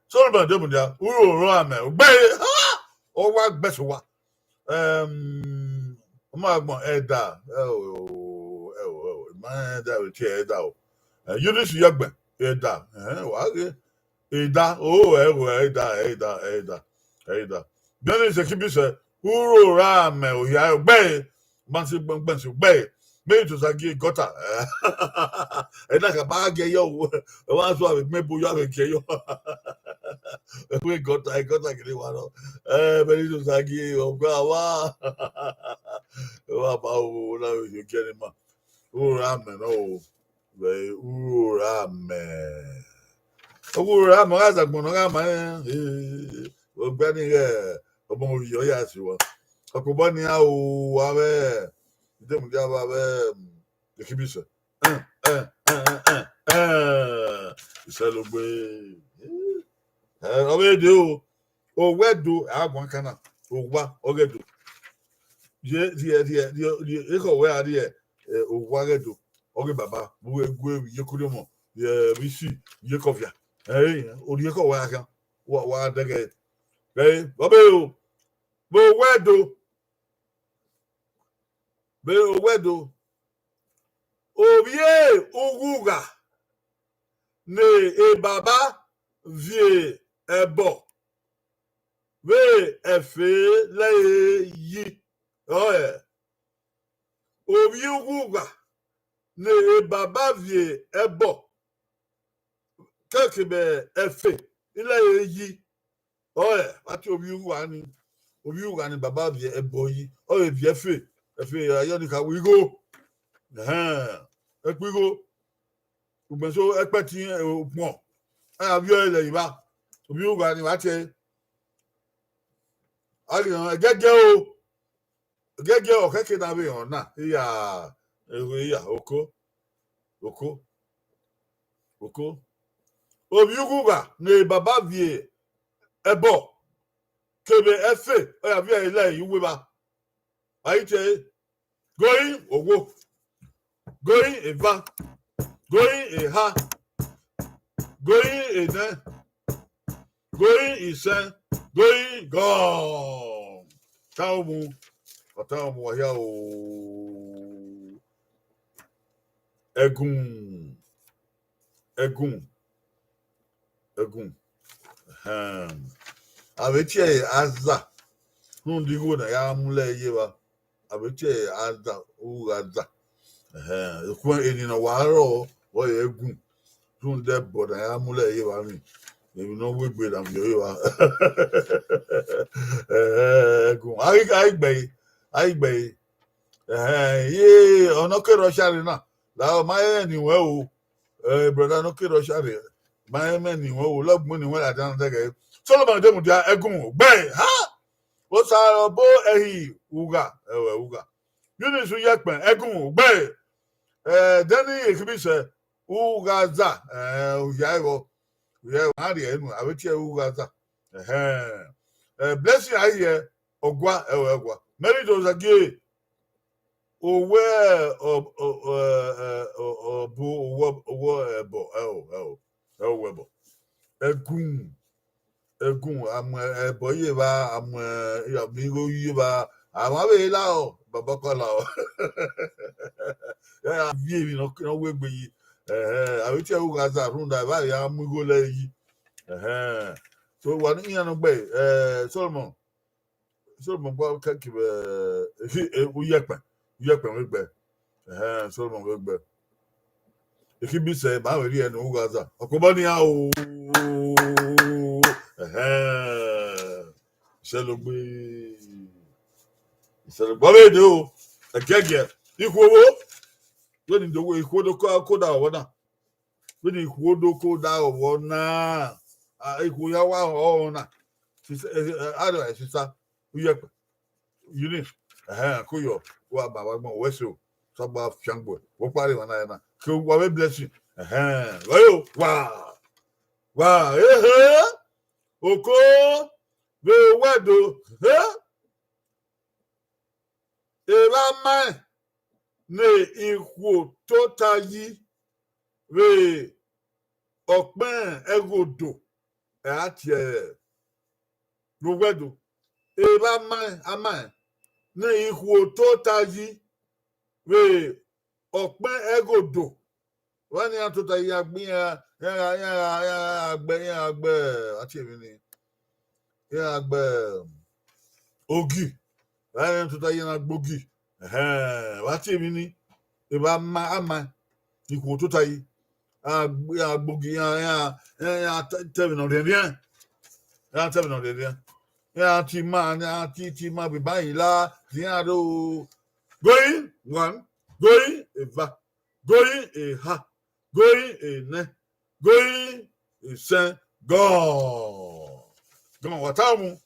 Solomọn de mudia, uro ra mẹ, gbe ẹre, ọ wa gbẹse owa. Ọ ma gbọn ẹda, ẹo, ẹo, ẹo, ma ẹda vbe tie ẹda o. Eunice Uyekpẹn, ẹda, wa ghe. Ẹda, o, ẹo, ẹda, ẹda, ẹda, ẹda. Eunice Ekibisẹ, uro ra mẹ ohia gbe ẹre, ma si gbẹn, gbẹn si gbe ẹre. Mary Tosagie gọta. Ẹna ka ba gie yọ, ẹ wa sua vbe gbẹn ebo yọ, a vbe gie yọ. Ẹvbo gọta, gọta gele wa nọ. Mary Tosagie, ọgua wa. Wa ba o, na vbe gie ne ima. Uro ra mẹ nọ o. Vbe uro ra mẹ. Uro ra mẹ, ọ gha zagbọn ne ọ gha ma rẹn, ọgbẹni ghẹ, ọmọ Ovbi Iyọ ya si wa. Ọkpobọ nian o, avbe, de mudia avbe, Ekibisẹ. Isẹlogbe. Ọ vbe de o, owẹ do, a guan kan na, owa, ọ ghẹ do. Rhie, rhie, rhie, rhie, rhie, ekhọe wẹ a rhie, owa ghẹ do. Ọ ghe baba, vbe uwu egu, vbe iyeke orhiọnmwẹ, vbe isi, vbe iyeke ọvia. Ẹre, orhiẹkhọe wẹ a khian, wa, wa dẹghẹ. Ẹre, ọ vbe o, vbe owẹ do. Vbe owẹ do. Ovbi ughugha ne e baba viẹ ẹbọ vbe ẹfe lẹre yi. Ọe, ovbi ughugha ne e baba viẹ ẹbọ kevbe ẹfe lẹre yi. Ọe, vbe a tie ovbi ughugha ni, ovbi ughugha ne baba viẹ ẹbọ yi, ọ vbe viẹ ẹfe, ẹfe ayọ ni kha wẹ igho. Ẹhẹn, ẹkpo igho. Ugbẹn so ẹkpẹtin ukpọn, a ya viọ ẹre lẹ evba, ovbi ugha ni vba tie ẹre. A ghi rẹn ẹgẹgẹ o, ẹgẹgẹ ọkhẹke na vbe họn na, iya, eho iya, oko, oko, oko. Ovbi ugha ne baba viẹ ẹbọ kevbe ẹfe, ọ ya viọ ẹre lẹ ye uwu evba. A i tie ẹre, goi owo, goi eva, goi eha, goi enẹ, goi isẹn, goi gọn. Tamu, ọ tamu wa hia o. Ẹgun, ẹgun, ẹgun. Ẹhẹn. A vbe tie ẹre aza, rhunmwuda igho ne a ya mu lẹ ye evba. A vbe tie ẹre aza, ugha aza. Ẹhẹn. Ekhue eni ne ọ wa rrọọ, ọ re ẹgun. Rhunmwuda ẹbọ ne a ya mu lẹ ye evba ni, emwi ne ọ wegbe na viọ ye evba. Ẹhẹn, ẹgun. A ghi, a ghi gbe ẹre, a ghi gbe ẹre. Ẹhẹn, iye, ọ ne ọ ke Russia rre na, lahọ, ma rẹn ne iwẹn o. Eh, brother ne ọ ke Russia rre, ma rẹn mwẹ ne iwẹn o, lọgbọn ne iwẹn ladian dẹghẹ. Solomon de mudia ẹgun gbe, ha! Osa ọbo ẹhi ugha, ẹwẹ ugha. Eunice Uyekpẹn, ẹgun gbe. Eh, Danny Ekhibisẹ, ugha aza, eh, uhia ẹvbo, uhia ẹvbo, a rhie ẹre unu, a vbe tie ẹre ugha aza. Ẹhẹn. Eh, Blessing Ahiẹ, ọgua, ẹwẹ ọgua. Mary Dozagie, owẹ, ọ, ọ, ọ, ẹ, ọ, ọ, bu, owẹ, owẹ ẹbọ, ẹo, ẹo, ẹo, owẹ ẹbọ. Ẹgun, ẹgun, a mu ẹbọ ye evba, a mu, a mu igho ye evba, a ma vbe lahọ, baba kọ lahọ. Ẹ, a viọ emwi ne ọ, ne ọ wegbe yi. Ẹhẹn, a vbe tie ẹre ugha aza rhunmwuda evba ya mu igho lẹ yi. Ẹhẹn. So, wa ne iran nọ gbe, eh, Solomon, Solomon gba kẹki vbe, eh, Uyekpẹn, Uyekpẹn vbe gbe. Ẹhẹn, Solomon vbe gbe. Ekhibisẹ, ma vbe rhie ẹre ne ugha aza. Ọkpobọ nian o. Ẹhẹn. Iselogbe. Iselogbe. Ọ vbe de o. Ẹgiẹgiẹ. Ikhuo vbo? Vbene do ikhuo do ko, ko da ọvbọ na. Vbene ikhuo do ko da ọvbọ na. A, ikhuo ya wa ọnrẹn na. Sisa, eh, eh, aro, eh, sisa. Uyekpẹn. Eunice, ẹhẹn, ko yọ, wa ba wa gbọn, wẹ so, sọgba fiangbe, wo kpare wa na ya na, ke wa vbe Blessing, ẹhẹn, wa yo, wa, wa, ehe, oko, vbe wẹ do, he, evba ma ne ikhuo tota yi vbe ọkpẹn ẹghodo, ẹ a tie ẹre. Vbe uwẹ do, evba ma, a ma ne ikhuo tota yi vbe ọkpẹn ẹghodo. Vbene iran tota yi ya gbe iran, iran gha, iran gha, iran gha gbe, iran gha gbe, a tie emwi ni, iran gha gbe ogi. Vbene iran tota yi iran gbe ogi. Ẹhẹn, vbe a tie emwi ni, evba ma, a ma ikhuo tota yi. A gbe, a gbe ogi, iran, iran, iran ta, ta ẹmwẹ ne ọ rhiẹnrhiẹn. Iran ta ẹmwẹ ne ọ rhiẹnrhiẹn. Iran tie ima, iran tie, tie ima vbe ba yi la, iran do. Goi, one, goi, eva, goi, eha, goi, enẹ, goi, isẹn, gọn. Gọn, wa ta mu.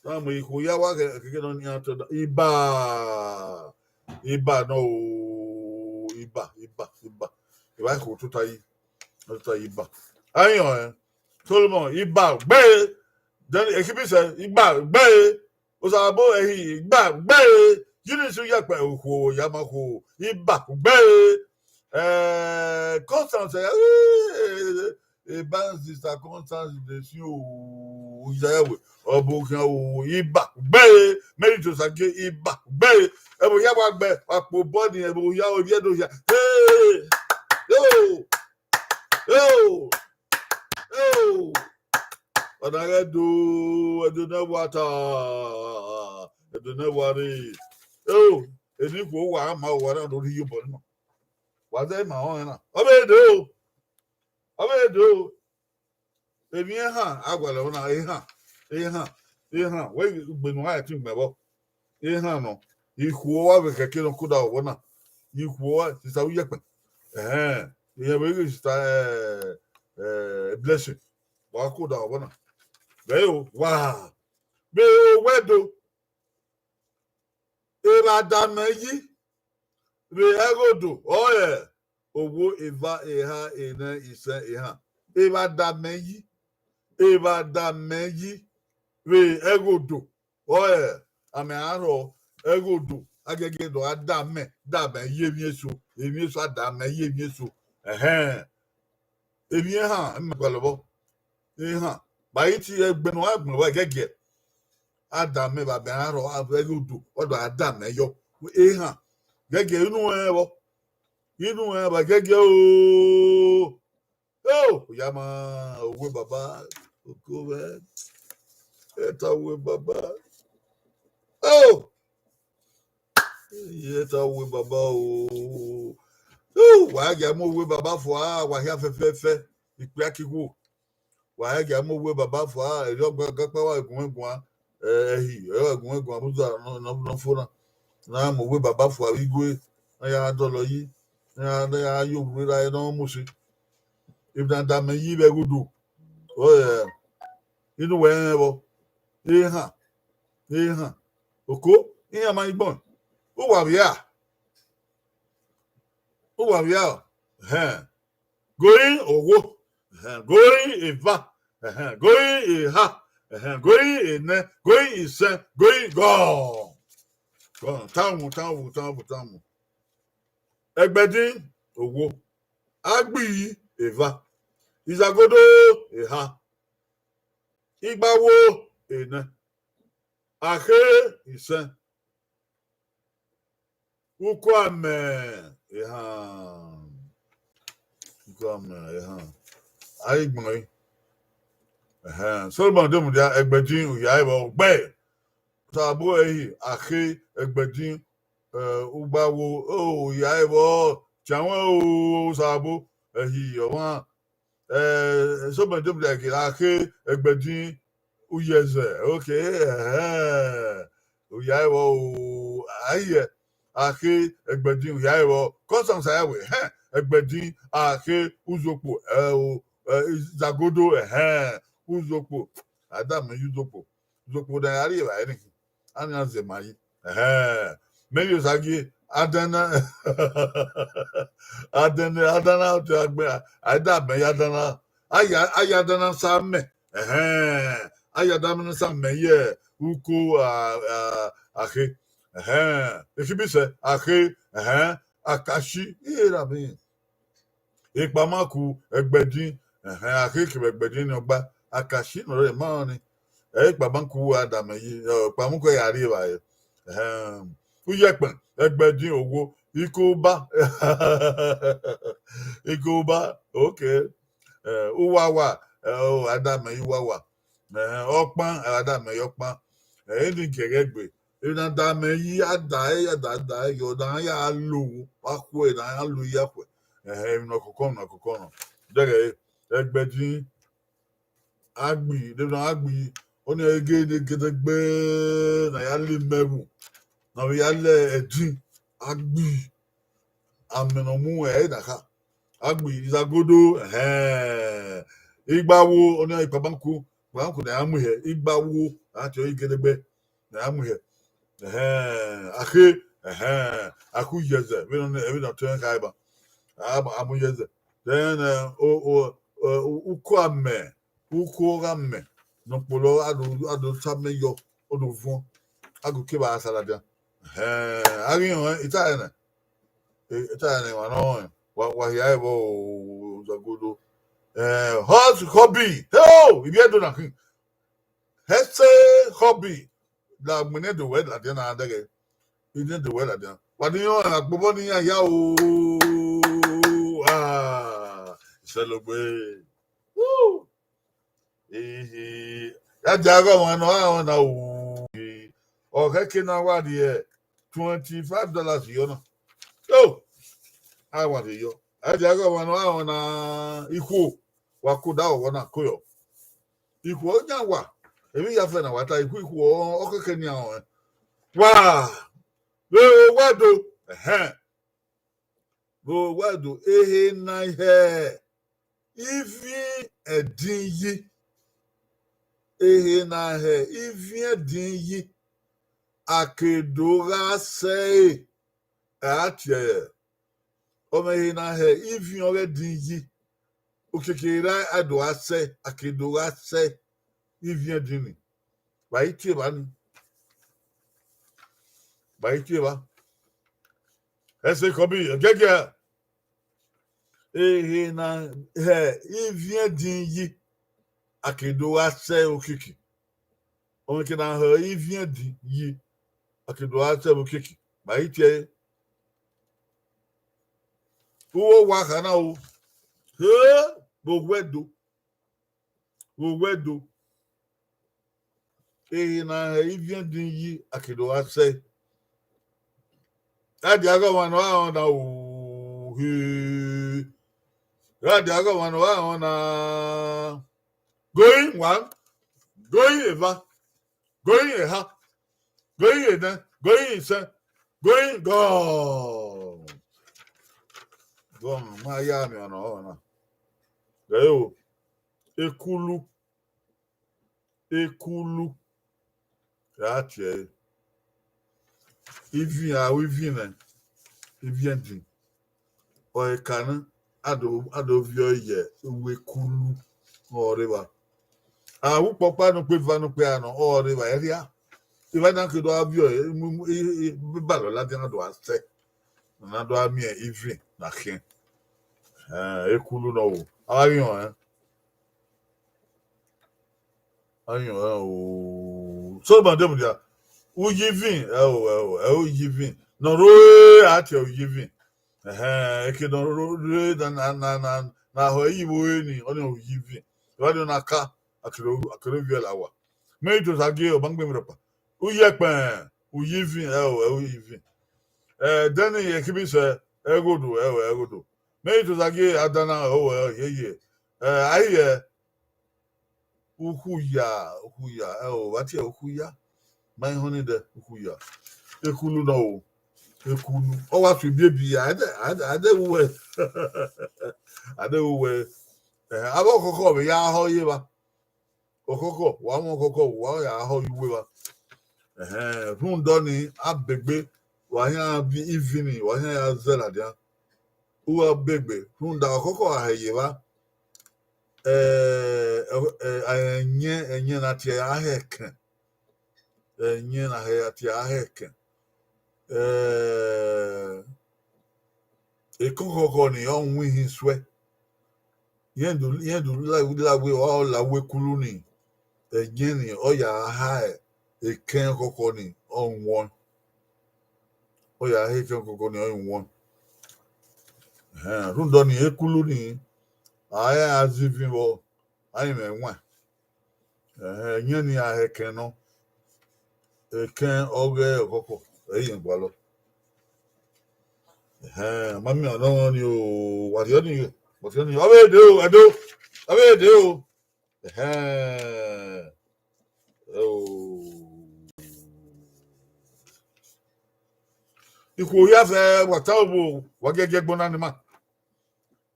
Ta mu ikhuo ya wa keke nọ nian to da. Iba. Iba nọ o. Iba, iba, iba. Iba ikhuo tota yi. Tota yi iba. Ayan, eh. Solomon, iba, gbe. Then Ekhibisẹ, iba, gbe. Osabo ẹhi, iba, gbe. Eunice Uyekpẹn, okhuo, ya ma khuo. Iba, gbe. Eh, Constance, eh, eh, eh, Evangelist Constance de si o, Isaiah we, ọ bu khian o, iba, gbe, Mary Dozagie, iba, gbe, ẹvbo hia wa gbe, wa kpo bọ ni, ẹvbo hia, ovbi Ẹdo hia. Hey! Yo! Yo! Yo! Ọna ghẹ do, Ẹdo ne wa ta, Ẹdo ne wa rre. Yo! Eni khuo wa ma, wa na do rhie iyobọ ni ma. Wa zẹ ma ọnrẹn na. Ọ vbe do. Ọ vbe do. Emwi ehan, a gualọ na, ehan, ehan, ehan. Wẹ ugbenu a tin gbẹ vbọ. Ehan nọ. Ikhuo wa vbe kẹke nọ koda ọvbọ na. Ikhuo wa, sisa Uyekpẹn. Ẹhẹn. Irẹn vbe ghi sita, eh, eh, blessing. Wa ku da ọvbọ na. Vbe o, wa. Vbe owẹdo. Evba da mẹ yi. Vbe ẹghodo, ọre owo, eva, eha, enẹ, isẹn, ehan. Evba da mẹ yi. Evba da mẹ yi. Vbe ẹghodo. Ọe, amẹ a rhọ ẹghodo, a giẹgiẹ do a da mẹ, da mẹ ye emwi eso, emwi eso a da mẹ ye emwi eso. Ẹhẹn. Emwi ehan, mẹ gualọ vbọ. Ehan. Ba i tie ẹgbẹ ne ọ gha gbẹn vba giẹgiẹ. A da mẹ vbe abẹ a rhọ, a vbe ẹghodo, ọ do a da mẹ yọ. Ehan. Giẹgiẹ inu rẹn vbọ. Inu rẹn vba giẹgiẹ o. Oh, ya ma, owe baba, oko vẹ. Eta owe baba. Oh! Eta owe baba o. Oh, wa gha mu owe baba fua, wa hia fẹfẹfẹ. Ikpia ki wo. Wa gha mu owe baba fua, erriọ ọgakpa wa gun ẹguan, eh, ẹhi, ẹre gun ẹguan, abuza nọ, nọ, nọ fo na. Na mu owe baba fua vbe igue, na ya dọlọ yi, na ya, na ya ye orhu ra, na mu si. Evba da mẹ yi vbe ẹghodo. Oh, yeah. Inu wẹ rẹn vbọ. Ehan. Ehan. Oko, iran ma igbọn. Uwa vbia. Uwa vbia. Hẹn. Goi owo. Hẹn. Goi eva. Hẹn. Goi eha. Hẹn. Goi enẹ. Goi isẹn. Goi gọ. Gọ. Tanmu, tanmu, tanmu, tanmu. Ẹgbẹdin owo. Agbi eva. Izagodo eha. Igbawo enẹ. Akhe isẹn. Uko amẹ ehan. Uko amẹ ehan. Ai gbọn yi. Ẹhẹn. Solomọn de mudia ẹgbẹdin uhia ẹvbo gbe. Tabo ẹhi akhe ẹgbẹdin, eh, ugbawo, oh, uhia ẹvbo. Tianwẹ o, Sabo ẹhi ọmwa. Eh, Solomọn de mudia ẹki akhe ẹgbẹdin uyẹzẹ. Okay, ẹhẹn. Uhia ẹvbo o, aiyẹ. Akhe ẹgbẹdin uhia ẹvbo. Customs aya wẹ, hẹn, ẹgbẹdin akhe uzokpo, eh, o, eh, izagodo, ẹhẹn, uzokpo. A da mẹ ye uzokpo. Uzokpo da ya rri evbare ni. A na zẹ ma yi. Ẹhẹn. Mẹ ye osa gie, adana, adana, adana, a da mẹ ye adana. A ya, a ya adana sa mẹ. Ẹhẹn. A ya adana sa mẹ ye uko, a, a, akhe. Ẹhẹn. Ekibisẹ, akhe. Ẹhẹn. Akashi. Iye ra mi. Ekpamaku ẹgbẹdin, ẹhẹn, akhe kevbe ẹgbẹdin ni ọgba, akashi nọ rre ma ni. Ẹ, ekpamaku a da mẹ yi, ẹ, ekpamaku ya rri evbare. Ẹhẹn, uyẹkpẹn ẹgbẹdin owo, ikoba, ikoba, okay. Ẹ, uwawa, ẹ, o, a da mẹ yi uwawa. Ẹhẹn, ọkpan, ẹ, a da mẹ yi ọkpan. Ẹ, eni gẹghẹ gbe. Emwi ne a da mẹ yi, a da ẹre, a da, da ẹre yọ, ne a ya lo, a khuẹ, ne a ya lo ya khuẹ. Ẹhẹn, emwi ne ọ kọkọ, emwi ne ọ kọkọ nọ. Dẹghẹ ẹgbẹdin, agbi, de emwi ne agbi, ọnii ẹre ghe ne gedegbe, ne a ya le imẹ vbu, ne a vbe ya le ẹdin, agbi, amẹ ne ọ mu ẹre na kha. Agbi, izagodo, ẹhẹn. Igbawo, ọnii ikpamaku, ikpamaku ne a ya mu hẹ, igbawo, a tie ọre igedegbe. Ne a mu hẹ. Ẹhẹn, akhe, ẹhẹn, akhe uyẹzẹ, vbene ọ, vbene ọ tọn kha ba. A, a mu uyẹzẹ. Then, eh, o, o, eh, u-, uko amẹ, uko gha mẹ, ne ọ kpolo, a do, a do ta mẹ yọ, ọ do vuọn. A gu ke ba sa ladian. Ẹhẹn, a ghi họn, ita ẹnẹ. Eh, ita ẹnẹ, wa nọ, wa, wa hia ẹvbo, o, zagodo. Eh, hot hobby. Hey, o, ivbi Ẹdo na khin. Hẹse hobby. La gbẹnnẹ do wẹ ladian na dẹghẹ. Ine do wẹ ladian. Wa ni yọn agbobọ ni yan ya o. Ah, iselogbe. Woo. Ehe. Ya dia ghe ọmwa nọ, a, ọmwa na o. Ọ khẹke na wa rrie twenty five dollars yọ na. Oh, a wa rrie yọ. Ya dia ghe ọmwa nọ, a, ọmwa na ikhuo. Wa ko da ọvbọ na ko yọ. Ikhuo yan wa. Emwi ya fẹ na wa ta ikhuo, ikhuo ọ khẹke ni a rẹn. Wa. Vbe wa do. Ẹhẹn. Vbe owẹdo, ehe na hẹ iviẹn ẹdin yi, ehe na hẹ iviẹn ẹdin yi, a ke do gha sẹ ẹre, a tie ẹre. Ọmọ ehe na hẹ iviẹn ọghe ẹdin yi, okiekie ra a do gha sẹ, a ke do gha sẹ iviẹn ẹdin ni. Vbe a i tie evba ni, vbe a i tie evba. Ẹse kọbi ẹgẹgẹ, ehe na hẹ iviẹn ẹdin yi, a ke do gha sẹ okiekie. Ọmọ ke na hẹ iviẹn ẹdin yi, a ke do gha sẹ vbe okiekie. Vbe a i tie ẹre. Uwu owa kha na o. He, vbe owẹdo, vbe owẹdo, ehe na hẹ iviẹn ẹdin yi, a ke do gha sẹ. A dia ghe ọmwa ne ọ gha rọnna o, he. A dia ghe ọmwa ne ọ gha rọnna. Going one, going eva, going eha, going enẹ, going isẹn, going gone. Gone, ma ya miẹn ọna ọna. Ẹ o, ekulu, ekulu. Ra tie ẹre. Ivin, a ru ivin nẹ, iviẹn ẹdin. Ọ eka na, a do, a do viọ ye uwu ekulu, ọ rre evba. A ru ukpọkpa ne ukpeva ne ukpia nọ, ọ rre evba, ẹrria. Evba na ke do a viọ, e, mu, mu, e, e, e, balọ ladian na do a sẹ. Na do a miẹn ivin na khian. Eh, ekulu nọ o. A ghi họn ẹn. Ayan o. So ma de mudia. Uyivin, ẹ o, ẹ o, ẹ o, uyivin. Nọ rre a tie uyivin. Ẹhẹn, eke nọ rre na, na, na, na, na ho iyivbo ni, ọni uyivin. Evba ni na ka, a kere, a kere viẹ la wa. Me to sa gie o, ma gbe mi rọkpa. Uyekpẹn, uyivin, ẹ o, ẹ o, uyivin. Ẹ, dẹni, ẹ kibi sẹ, ẹghodo, ẹ o, ẹghodo. Me to sa gie adana, ẹ o, ẹ o, ye, ye. Ẹ, a i ye, ukhuya, ukhuya, ẹ o, vbe a tie ukhuya. Ma i họn ni dẹ, ukhuya. Ekulu nọ o, ekulu. Ọ wa fi ebiebi, a de, a de, a de wu wẹ. A de wu wẹ. Ẹ, avbe ọkhọkhọ vbe ya họ ye evba. Ọkhọkhọ, wa mu ọkhọkhọ, wa ya họ ye uwu evba. Ẹhẹn, rhunmwuda ọnii, a begbe, wa khian viọ ivin ni, wa khian ya zẹ ladian. U gha begbe, rhunmwuda ọkhọkhọ gha hẹ ye evba, ẹ, ẹ, ẹyẹn, ẹyẹn na tie a hẹ ẹkẹn. Ẹyẹn na hẹ a tie a hẹ ẹkẹn. Ẹ, ekẹn ọkhọkhọ ni, ọ winhin suẹ. Irẹn do, irẹn do la, la wẹ, ọ la uwu ekulu ni. Ẹyẹn ni, ọ ya ha ẹkẹn ọkhọkhọ ni, ọ wọn. Ọ ya ha ẹkẹn ọkhọkhọ ni, ọ wọn. Ẹhẹn, rhunmwuda ọnii, ekulu ni, a i a zẹ ivin vbọ, a i mwẹ ẹwaẹn. Ẹhẹn, ẹyẹn ni a hẹ ẹkẹn nọ. Ẹkẹn ọghe ọkhọkhọ, ẹ i rẹn gualọ. Ẹhẹn, ma miẹn ọnọmwẹ ni o, wa rhie ọnii, wa rhie ọnii. Ọ vbe de o, Ẹdo, ọ vbe de o. Ẹhẹn. Ẹ o. Ikhuo hia fẹ, wa ta obo, wa giẹgiẹ gbọna ni ma.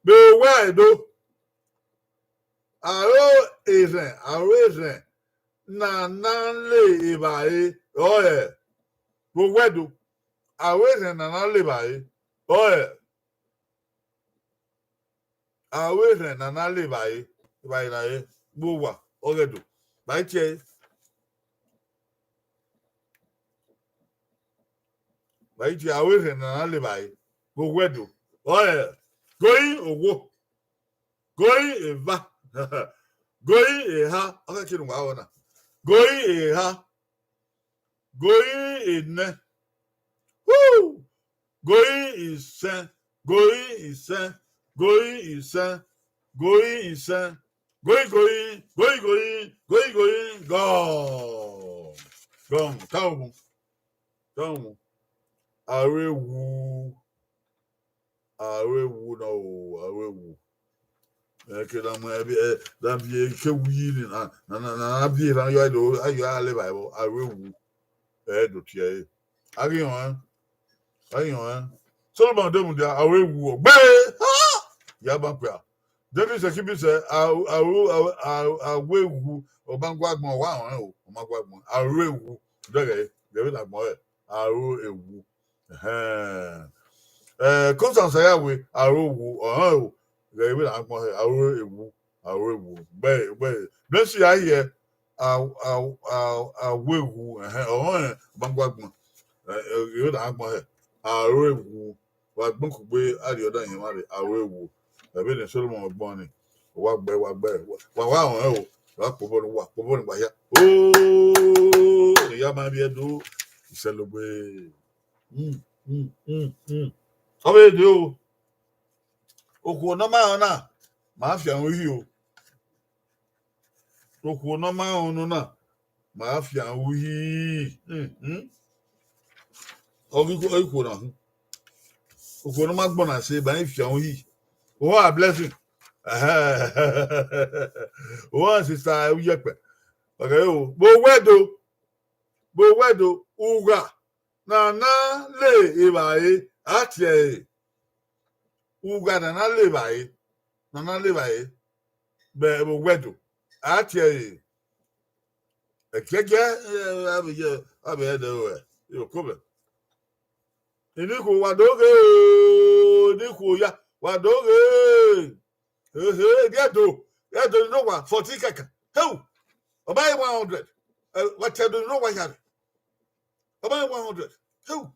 Vbe owẹ Ẹdo, aro erhẹn, aro erhẹn ne a na le evbare, ọre vbe owẹ Ẹdo, aro erhẹn ne a na le evbare, ọre aro erhẹn ne a na le evbare, evbare na re vbe owa ọghe Ẹdo. Vbe a i tie ẹre, vbe a i tie aro erhẹn ne a na le evbare vbe owẹ Ẹdo, ọre goi owo, goi eva, goi eha, ọ khẹke ne uwa rọ na, goi eha, goi enẹ, hu, goi isẹn, goi isẹn, goi isẹn, goi isẹn, goi goi, goi goi, goi goi, gọn, gọn, tamu, tamu, aro ewu, aro ewu na o, aro ewu. Ẹ ke na mu ẹvbi, ẹ, na viẹ ike wu yi ni na, na, na, na, na viẹ erhan yọ, ayo, ayo a lẹ vba ẹvbo, aro ewu. Ẹ do tie ẹre. A ghi họn ẹn. A ghi họn ẹn. Solomọn de mudia, aro ewu ọgbe. Ha! Ya ban kpia. David Sekibise, aro, aro, aro, aro, aro ewu, ọ ma gua agbọn, ọ wa họn o, ọ ma gua agbọn. Aro ewu, dẹghẹ, dẹghẹ vbene agbọn hẹ, aro ewu. Ẹhẹn. Eh, Constance Ayawe, aro ewu, ọ họn o, dẹghẹ vbene agbọn hẹ, aro ewu, aro ewu. Gbe, gbe, Blessing Ahiẹ, a, a, a, aro ewu, ẹhẹn, ọ họn, ọ ma gua agbọn. Eh, eh, dẹghẹ vbene agbọn hẹ, aro ewu. Wa gbọn kugbe, a rhie ọdọ yan emwa rre, aro ewu. Ẹvbo ne Solomọn gbọn ni, wa gbe, wa gbe, wa, wa họn o, wa kpobọ ni, wa kpobọ ni, wa hia. Oh, ne ya ma vbiẹ do, isẹlogbe. Mm, mm, mm, mm. Ọ vbe de o. Okhuo ne ọ ma rẹn ọna, ma fian uhi o. Okhuo ne ọ ma rẹn ọna, ma fian uhi. Mm, mm. Ọ ghi khuo, ọ ghi khuo na. Okhuo ne ọ ma gbọna ẹse, ma fian uhi. Owa Blessing. Owa sister Uyekpe. Okay, o. Vbe owẹ do, vbe owẹ do, ugha ne a na le evbare, a tie ẹre. Ugha ne a na le evbare, ne a na le evbare, vbe, vbe owẹ do, a tie ẹre. Ẹkiẹkiẹ, eh, avbe ye, avbe ẹdẹ ruẹ, iro ko vbe. Enikhuo wa do ghe, enikhuo ya, wa do ghe. Ehe, gie do, gie do ni no wa forty kẹkẹ. Heu! Ọ ma ye one hundred. Eh, wa tie do ni no wa hia rre. Ọ ma ye one hundred. Heu!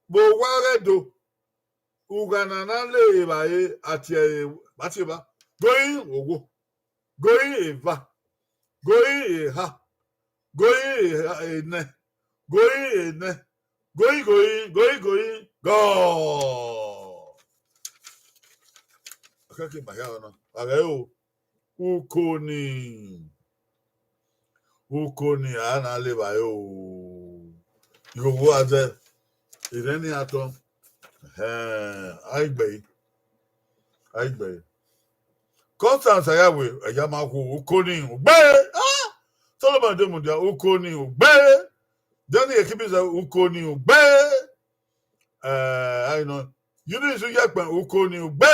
Vbe owa ghẹ do, ugha ne a na le evbare, a tie ẹre, a tie evba. Goi owo, goi eva, goi eha, goi eha, enẹ, goi enẹ, goi, goi, goi, goi, gọ. Akẹkẹ ma hia na. A ghẹ o. Uko ni, uko ni a na le evbare o. Igho vbe a zẹ, erhẹn ni a tọn. Ẹhẹn, a i gbe ẹre, a i gbe ẹre. Constance Ayawe, ẹya ma khuo, uko ni ugbe. Ah! Solomon de mudia, uko ni ugbe. Johnny Ekibise, uko ni ugbe. Eh, I know. Eunice Uyekpe, uko ni ugbe.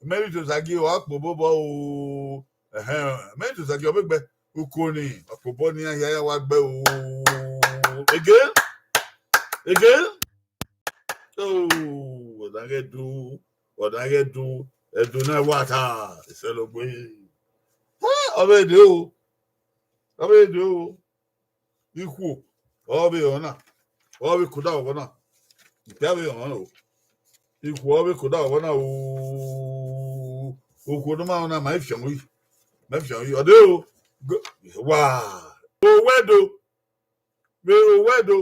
Mary Tosagie, wa kpobọ o. Ẹhẹn, Mary Tosagie, ọ vbe gbe, uko ni, ọ kpobọ ni, a hia ya wa gbe o. Again, again. Oh, ọna ghẹ do, ọna ghẹ do, Ẹdo na wa ta, isẹlogbe. Ha, ọ vbe de o, ọ vbe de o. Ikhuo, ọ vbe họn na, ọ vbe koda vbọ na, ikpia vbe họn o. Ikhuo ọ vbe koda vbọ na o. Okhuo ne ọ ma họn na, ma i fian uhi, ma i fian uhi. Ọ de o, go-, wa, owẹ do, vbe owẹ do.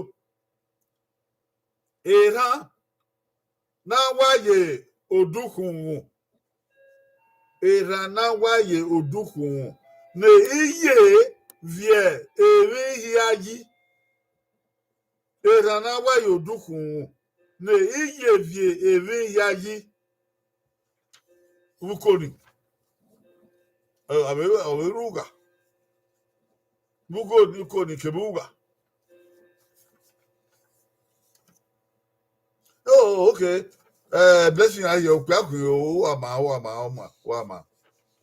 Erhan na wa ye odukhunmwu, erhan na wa ye odukhunmwu ne I ye viẹ emwi hia yi. Erhan na wa ye odukhunmwu ne I ye viẹ emwi hia yi. Vbe uko ni, ọ, ọ vbe, ọ vbe rre ugha. Vbe uko ni, uko ni kevbe ugha. Oh, okay. Eh, Blessing Ahiẹ, okpia khui o, uwa ma, uwa ma, uwa ma, uwa ma.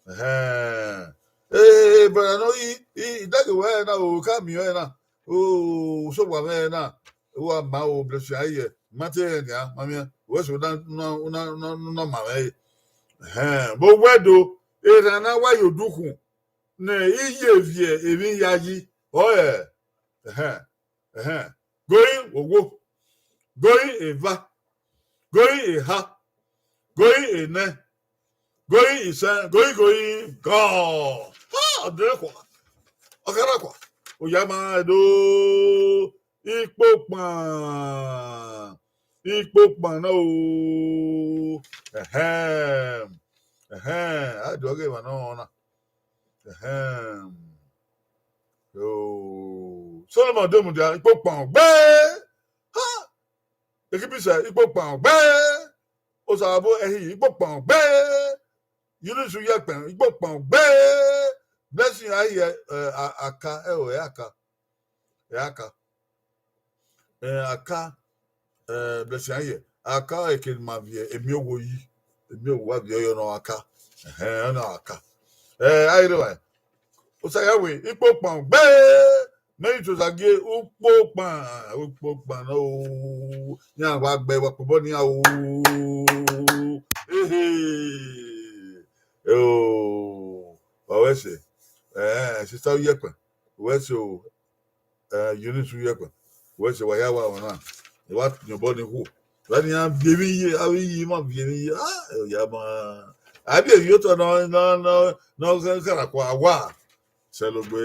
Ẹhẹn. Eh, brother, no, i, i, i daghe wẹ na, o ka miẹn na. O, so wa mwẹ na. Uwa ma o, Blessing Ahiẹ, ma te rẹn nia, ma miẹn. Wẹ so na, na, na, na, na ma mwẹ. Ẹhẹn. Vbe owẹ do, erhan na wa ye odukhunmwu ne I ye viẹ emwi hia yi. Ọ ẹ. Ẹhẹn. Ẹhẹn. Goi owo, goi eva, goi eha, goi enẹ, goi isẹn, goi, goi, gọ. Ha, ọ dẹ khua. Ọ kha na khua. Oya ma do. Ikpokpan. Ikpokpan na o. Ẹhẹn. Ẹhẹn. A do ghe emwa nọ na. Ẹhẹn. Oh. Solomon de mudia, ikpokpan gbe. Ha! Ekibise, ikpokpan gbe. Osabo ẹhi, ikpokpan gbe. Eunice Uyekpe, ikpokpan gbe. Blessing Ahiẹ, eh, a-, aka, ẹ o, ẹ aka. Ẹ aka. Eh, aka. Blessing Aye, aka eke ne ima viẹ, emi owo yi, emi owo wa viẹ ọyọ ne ọ aka. Ẹhẹn, ọ na aka. Eh, a i re wa. Osa ya wẹ, ikpokpan gbe, mẹ i tosa gie ukpokpan, ukpokpan nọ o, iran wa gbe wa kpobọ ne iran o. Ehe. O, wa wẹ sẹ. Eh, sister Uyekpẹn, wẹ sẹ o. Eh, Eunice Uyekpẹn, wẹ sẹ wa ya wa ọna, ẹ wa yọn obọ ni khuo. Wa ni a viẹ emwi ye, a vbe yi ma viẹ emwi ye. Ah, ya ma. A bi emwi otọ nọ, nọ, nọ, nọ kharakua wa. Sẹlogbe.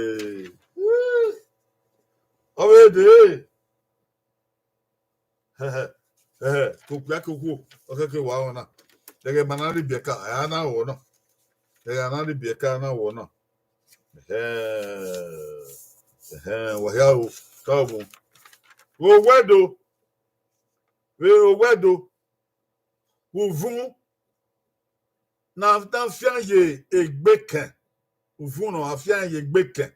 Ọ vbe dee. Ẹhẹ, ẹhẹ, ke okpia ke okhuo, ọ kẹke wa ọna. Ẹghẹ ma na rhie ibiẹka, a na wọ ọna. Ẹghẹ a na rhie ibiẹka, a na wọ ọna. Ẹhẹn, ẹhẹn, wa hia o, ka omu. Vbe owẹdo, vbe owẹdo, uvun na, na fian ye egbe kẹn, uvun nọ a fian ye egbe kẹn,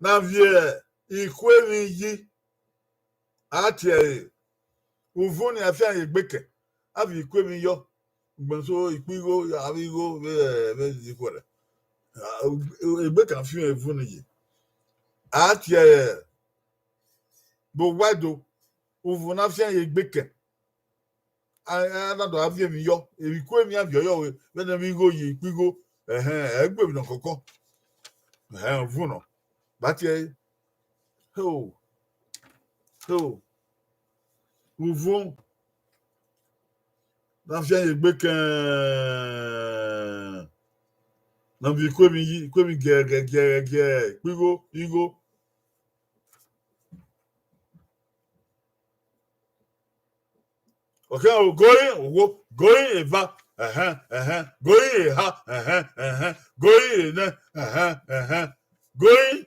na viẹ ikhuemwi yi, a tie ẹre, uvun ni a fian ye egbe kẹn, a viẹ ikhuemwi yọ, ugbẹn so ikpigho, avbe igho vbe, vbe ikhuẹrhẹ. Egbe kẹn a fian uvun ni yi, a tie ẹre, vbe owẹdo, uvun na fian ye egbe kẹn. A, a na do a viẹ emwi yọ, emwi ku emwi a viọ yọ vbe, vbene vbe igho ye ikpigho, ẹhẹn, ẹ i gbe emwi nọ kọkọ. Ẹhẹn, uvun nọ. Ba tie ẹre. Ho, ho. Uvun na fian ye egbe kẹn, na viọ ikhuemwi yi, ikhuemwi giẹrẹgiẹ, giẹrẹgiẹ, ikpigho, igho. Okay, o, going, wo, going eva, ẹhẹn, ẹhẹn, going eha, ẹhẹn, ẹhẹn, going enẹ, ẹhẹn, ẹhẹn, going,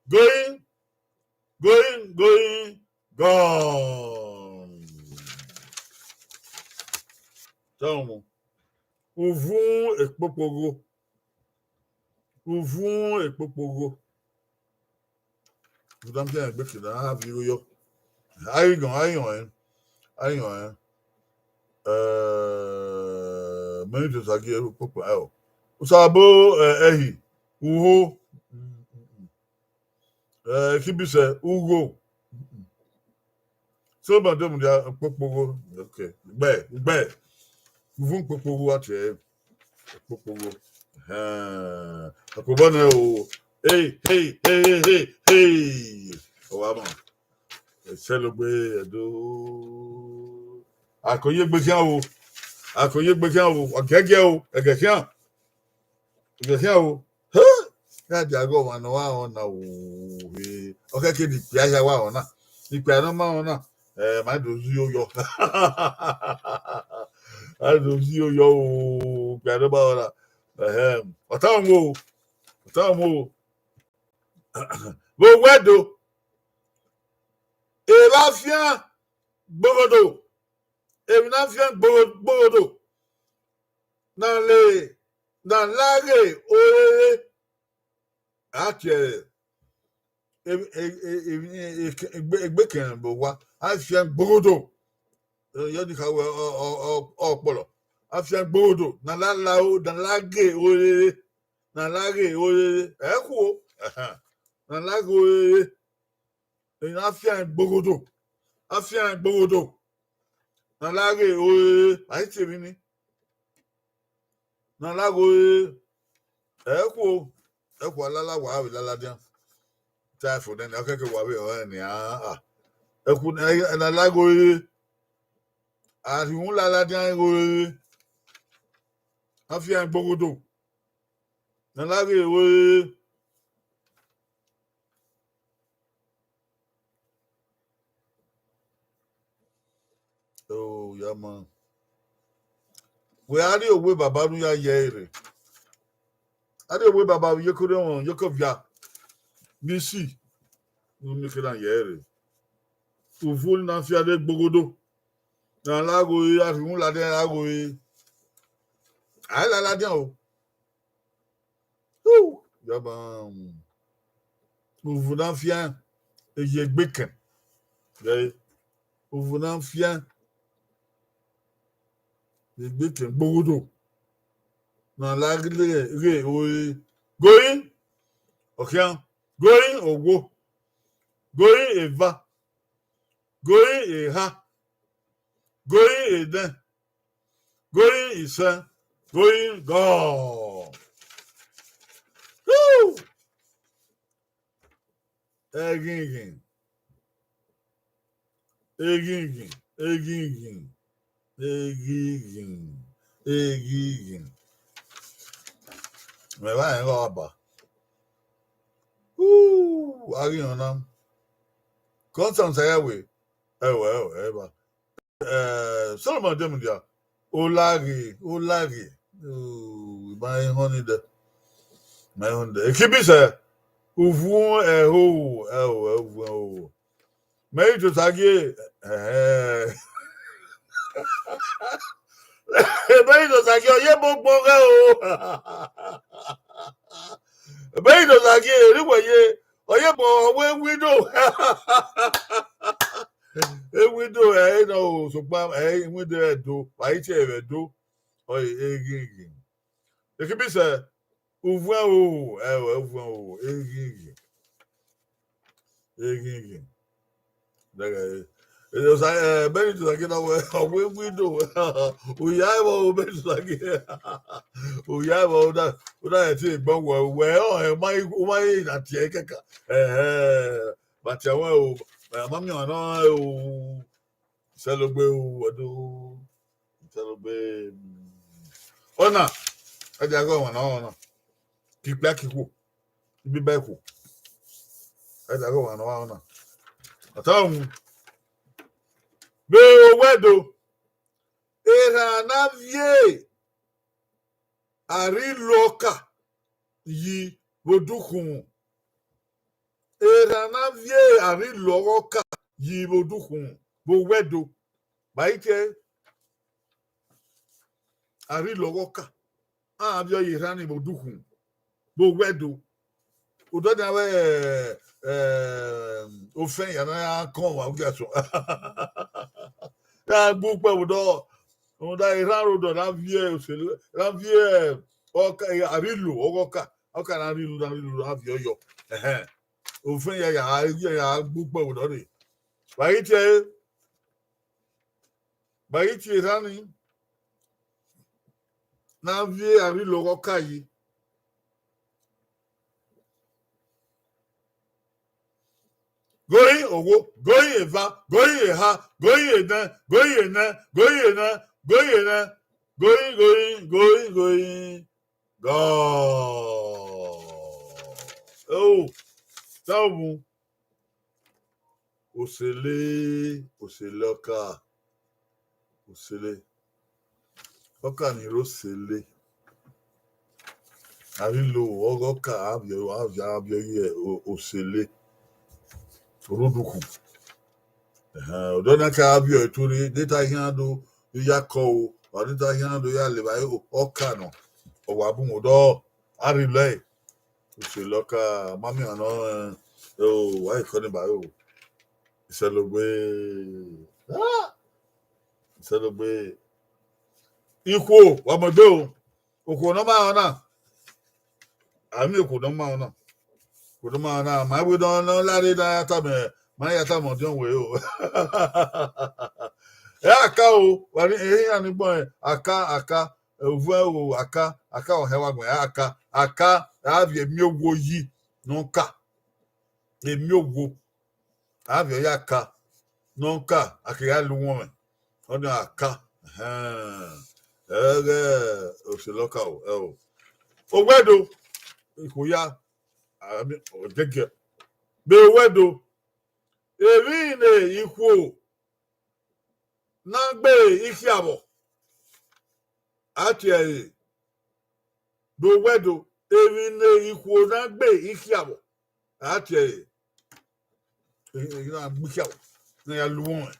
going, going, going, gone. Tell me. Uvun ekpokpogho. Uvun ekpokpogho. Vbe ọdafẹn egbe kherhe, a viọ igho yọ. A i ghan, a i họn ẹn, a i họn ẹn. Eh, mẹ i do sa gie ekpokpo ẹo. Usabo, eh, ẹhi, uho. Eh, ekibisẹ, ugho. Solomọn do mudia kpokpogho. Okay. Gbe, gbe. Uvun kpokpogho a tie ẹre. Kpokpogho. Ẹhẹn. Akobọ nẹ o. Hey, hey, hey, hey, hey, hey. Ọ wa ma. Ẹsẹ logbe ẹdo. Akoyegbe khian o. Akoyegbe khian o. Ọgẹgẹ o. Ẹgẹ khian. Ẹgẹ khian o. He! Ya dia ghe ọmwa ne ọ gha rẹn ọna o. He. Ọ khẹke ne ikpia hia wa rẹn ọna. Ikpia ne ọ ma rẹn ọna. Eh, ma do zi oyọ. A do zi oyọ o. Ikpia ne ọ ma rẹn ọna. Ẹhẹn. Ọ tama mu o. Ọ tama mu o. Vbe owẹdo, evba fian gboghodo, emwi na fian gbogho-, gboghodo, na le, na la ghe orere, a tie e-, e-, e-, e-, egbe, egbe kẹrẹn vbe owa, a fian gboghodo. Eh, yọ ni kha wẹ ọ, ọ, ọ, ọkpọlọ. A fian gboghodo, na la la o, na la ghe orere, na la ghe orere. Ẹ khuo, ẹhẹn. Na la ghe orere. Emwi na fian gboghodo. A fian gboghodo. Na la ghe orere, a i tie emwi ni. Na la ghe orere. Ẹ khuo, ẹ khuo alala wa vbe lala dian. Ta fo nene, ọ kẹke wa vbe ọrẹn ni, a, a. Ẹ khuo, ẹ, ẹ na la ghe orere. A rhie uhunmwu lala dian ghe orere. A fian gboghodo. Na la ghe orere. Oh, yeah, man. Wẹ a rhie owe baba ne u ya ye ẹre rre. A rhie owe baba vbe iyeke orhiọnmwẹ, iyeke ovia. B C. Ne u mieke na ye ẹre rre. Uvun na fian rre gboghodo. Na la ghe orere, a rhie uhunmwu ladian la ghe orere. A i la ladian o. Hu, ya ba, um, uvun na fian, eye egbe kẹn. Ghe, Uvu na fian. Egbe ke gboghodo. Na la ghe, ghe ore. Gori, ọkhian. Gori, owo. Gori, eva. Gori, eha. Gori, edẹn. Gori, isẹn. Gori, God. Woo! Ẹghinghin. Ẹghinghin. Ẹghinghin. Ẹghinghin. Ẹghinghin. Mẹ vba rẹn ghe ọba. Uu, a ghi họn na. Kọnsan sa ya we. Ẹwẹ, ẹwẹ, ẹba. Eh, Solomọn de mudia, olaghe, olaghe. Oh, ma i họn ni dẹ. Ma i họn ni dẹ. Ekibisẹ, uvun ẹhoho, ẹhoho, uvun ẹhoho. Mẹ i tota gie, eh. Mẹ i tota gie, ọ ye ebo gbọn ghẹ o. Mẹ i tota gie, erriwẹ ye, ọ ye ebo, ọ wẹ window. E window ẹ i nọ o, sokpan ẹ i window ẹ do, wa i tie vbe do, ọ e ghi ghi. Ekibisẹ, uvun ẹhoho, ẹhoho, uvun ẹhoho, e ghi ghi. E ghi ghi. Dẹghẹ, eh, osa, eh, Mary Tusagie na wẹ, ọ wẹ window, oya ẹvbo o Mary Tusagie, oya ẹvbo o da, o da ẹtin egbe wẹ, wẹ ọ, ẹ, u ma, u ma ye na tie kẹkan, ẹhẹ, but ẹwẹn o, a ma miẹn ọmwa nọ o, Iselogbe o, ẹdo, Iselogbe, mm. Ọna, ẹ dia ghe ọmwa nọ, ọna, ke ikpia ke ikhuo, ibiba ikhuo, ẹ dia ghe ọmwa nọ, ọna. Ọta unu, vbe owẹdo, erhan na viẹ arilo ọka yi vbe odukhunmwu. Erhan na viẹ arilo ọka yi vbe odukhunmwu, vbe owẹdo. Vba i tie, arilo ọka, a viọ ye erhan ni vbe odukhunmwu, vbe owẹdo. Odọ nian wẹ, eh, ofẹn ya na ya kọn wa ugia sọ. Ya gbe ukpẹ vbe odọ, rhunmwuda erhan rre odọ na viẹ osele, na viẹ ọka, arilo ọghe ọka, ọka na rilo, na rilo, na viọ yọ. Ẹhẹn. Ofẹn ya, ya, ya gbe ukpẹ vbe odọ rre. Vba i tie, vba i tie erhan ni, na viẹ arilo ọghe ọka yi. Gori owo, gori eva, gori eha, gori edẹn, gori enẹ, gori enẹ, gori enẹ, gori, gori, gori, gori. God. Oh, ta ovun. Osele, osele ọka, osele. Ọka ni rre osele. Arilo ọghe ọka, a viọ, a viọ, a viọ ye o-, osele. Orudukhu. Ẹhẹn, odọ na ka viọ eto rre, de ta khian do ya kọ o, ọ de ta khian do ya levba o, ọka nọ. Ọ wa bun odọ, arilo ẹre. Osele ọka, ma miẹn ọmwa nọ, eh, o, wa ye kọ ni ba o. Iselogbe. Ah! Iselogbe. Ikhuo, wa mu egbe o. Okhuo ne ọ ma rẹn ọna. A miẹn okhuo ne ọ ma rẹn ọna. Okhuo ne ọ ma rẹn ọna. Ma wẹ ne ọ, ne ọ lare ne a ya tama, ma ya tama ọdiọn wẹ o. Ẹ aka o, wa ni, ehe iran ni gbọnrẹn, aka, aka, uvun ẹhoho, aka, aka ọhẹn wa gbẹn, aka, aka, a viọ emiọwo yi ne ọ ka. Emiọwo. A viọ ya ka, ne ọ ka, a ke ya la uwọnmwẹ. Ọnii a ka, ẹhẹn. Ẹghẹ osele ọka o, ẹ o. Owẹdo, ikhuo ya, a, mi, ọ gẹgẹ. Vbe owẹdo, emwi ne ikhuo na gbe ikhiavbọ, a tie ẹre. Vbe owẹdo, emwi ne ikhuo na gbe ikhiavbọ, a tie ẹre. E, e, na gbe ikhiavbọ, ne ya lu uwọnmwẹ.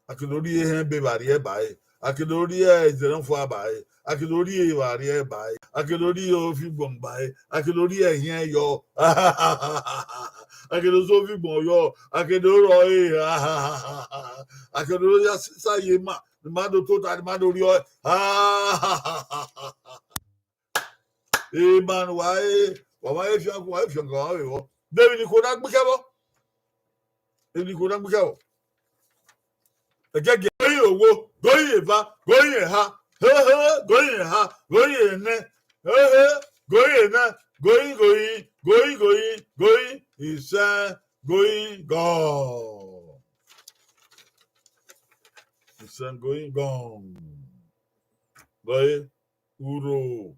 A ke do rhie ehẹn ebe vbe a rhie ba ẹre. A ke do rhie izẹrẹn fua ba ẹre. A ke do rhie evba rhie ba ẹre. A ke do rhie ofigbọn ba ẹre. A ke do rhie ẹhiẹn yọ. A ke do sẹ ofigbọn yọ. A ke do rrọọ ẹre. Akẹdo ya sa ye ma, ne ima do tota, ne ima do rriọ. Emwa ne uwa re, wa ma he fian, wa he fian, wa vbe vbọ. De emwi ne ikhuo na gbe ikẹvbọ? Emwi ne ikhuo na gbe ikẹvbọ? Ẹgẹgiẹ, goyin owo, goyin eva, goyin eha, hehe, goyin eha, goyin enẹ, hehe, goyin enẹ, goyin, goyin, goyin, goyin, goyin, isẹn, goyin, gọn. Isẹn, goyin, gọn. Gọe, uro.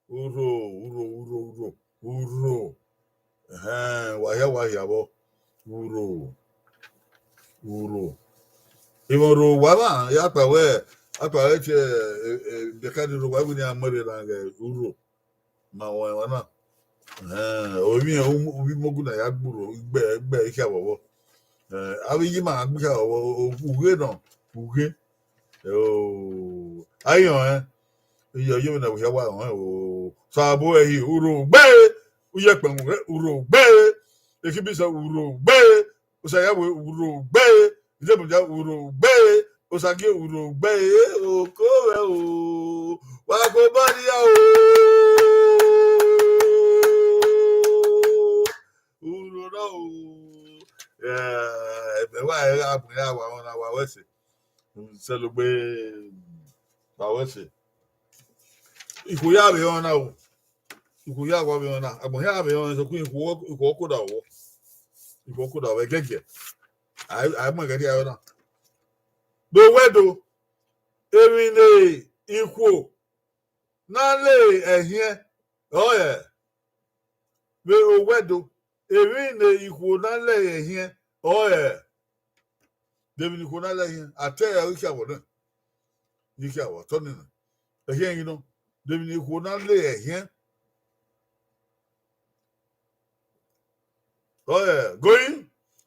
Uro, uro, uro, uro, uro. Ẹhẹn, wa hia, wa hia vbọ. Uro, uro. Emwi uro wa na ya kpa wẹ, a kpa wẹ tie, e, e, biẹka ni uro wa wẹ ne a mu ẹre na ghẹ uro. Ma wọn emwa na. Ẹhẹn, ovbi, ovbi imogu na ya gbe uro, gbe, gbe ikha vbọ. Eh, avbe iye ima gha gbe ikha vbọ, ughe nọ, ughe. Oh, a i rẹn ọnrẹn, iye ọyẹvbe ne ẹvbo hia wa rẹn ọnrẹn o. Osabo ẹhi, uro gbe, uyẹkpẹn uro gbe, ekibisẹ uro gbe, osayawe uro gbe, idemudia uro gbe, osagie uro gbe, oko vẹ o, wa kobọ dia o. Uro nọ o. Eh, ẹmwẹ wa ẹre gha mu iran wa rẹn ọna, wa wẹ ẹse. Sẹlogbe, wa wẹ ẹse. Ikhuo ya vbe rẹn ọna o. Ikhuo ya wa vbe rẹn ọna. Agbọn hia vbe rẹn ọna, sokun ikhuo, ikhuo ọkoda ọvọ. Ikhuo ọkoda ọvọ, ẹgẹgiẹ. A, a mu ẹghẹ dia ẹre ọna. Do wẹ do. Emwi ne ikhuo na le ẹhiẹn, ọrọre vbe owẹdo, emwi ne ikhuo na le ẹhiẹn, ọrọre de emwi ne ikhuo na le ẹhiẹn, a te ẹre ghi khian vbọ nẹ, ghi khian vbọ, ọtọ nene, ẹhiẹn ghi nọ, de emwi ne ikhuo na le ẹhiẹn. Ọrọre, goyin,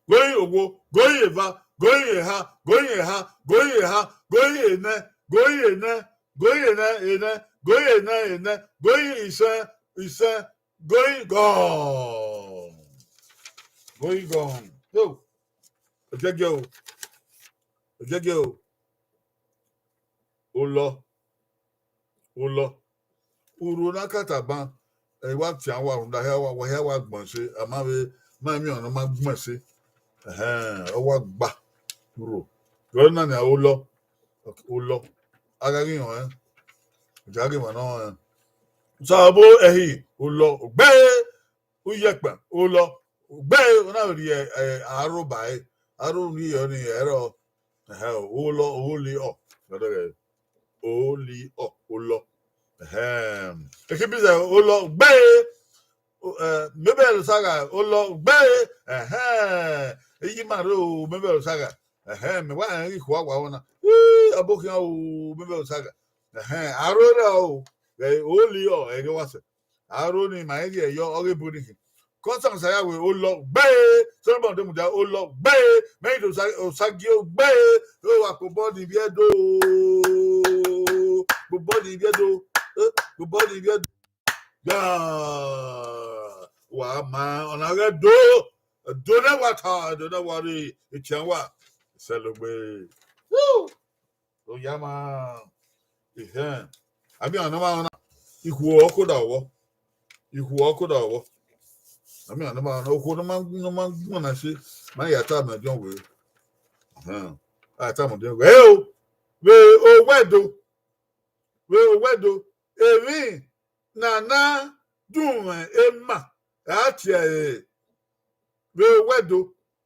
goyin owo, goyin eva, goyin eha, goyin eha, goyin eha, goyin enẹ, goyin enẹ, goyin enẹ, enẹ, goyin enẹ, enẹ, goyin isẹn, isẹn, goyin gọn. Goyin gọn. Yo, ẹgẹgiẹ o. Ẹgẹgiẹ o. Olọ. Olọ. Uro na ka tama, ẹ wa tian wa rhunmwuda hia wa, wa hia wa gbọn ẹse, a ma vbe, ma emwi ọnrẹn ma gbọn ẹse. Ẹhẹn, ọ wa gba uro. Gẹ na nia olọ. Olọ. A gha ghi họn ẹn. Ọ gha ghi ma nọ ẹn. Osabo ẹhi, olọ, gbe, uyẹkpẹn, olọ, gbe, ọ na vbe rhie, eh, aro ba ẹre. Aro ni yọ ni ẹrọ. Ẹhẹn, olọ, oli ọ. Gẹdẹgẹdẹ. Oli ọ, olọ. Ẹhẹn. Ekibizẹ, olọ, gbe. O, eh, Mabel Osaga, olọ, gbe. Ẹhẹn. Eyi ma rre o, Mabel Osaga. Ẹhẹn, mẹ wa rẹn ghi khua wa ọna. Ii, ọbokhian o, Mabel Osaga. Ẹhẹn, aro rẹ o, ẹ, oli ọ, ẹghẹ wa sẹ. Aro ni ma i rhie yọ, ọ ghi bu ni khin. Kọsan saya wẹ olọ gbe, Solomon de mudia olọ gbe, mẹ i do Osa-, Osagie gbe, o wa kobọ ni vbiẹ do, kobọ ni vbiẹ do, eh, kobọ ni vbiẹ do. Ya, wa ma, ọna ghẹ do, do ne wa ta, do ne wa rre, etian wa, sẹlogbe. Woo! Oyama. Ehẹn. Ami ọna ma na. Ikhuo ọkoda ọvọ. Ikhuo ọkoda ọvọ. Ami ọna ma na. Okhuo ne ma, ne ma gbọna ẹse. Ma ya ta mẹ John wẹ. Ehẹn. A ta mẹ John wẹ. Ẹ o. Vbe owẹdo. Vbe owẹdo. Emwi na na dunmwẹ ema, ra tie ẹre. Vbe owẹdo,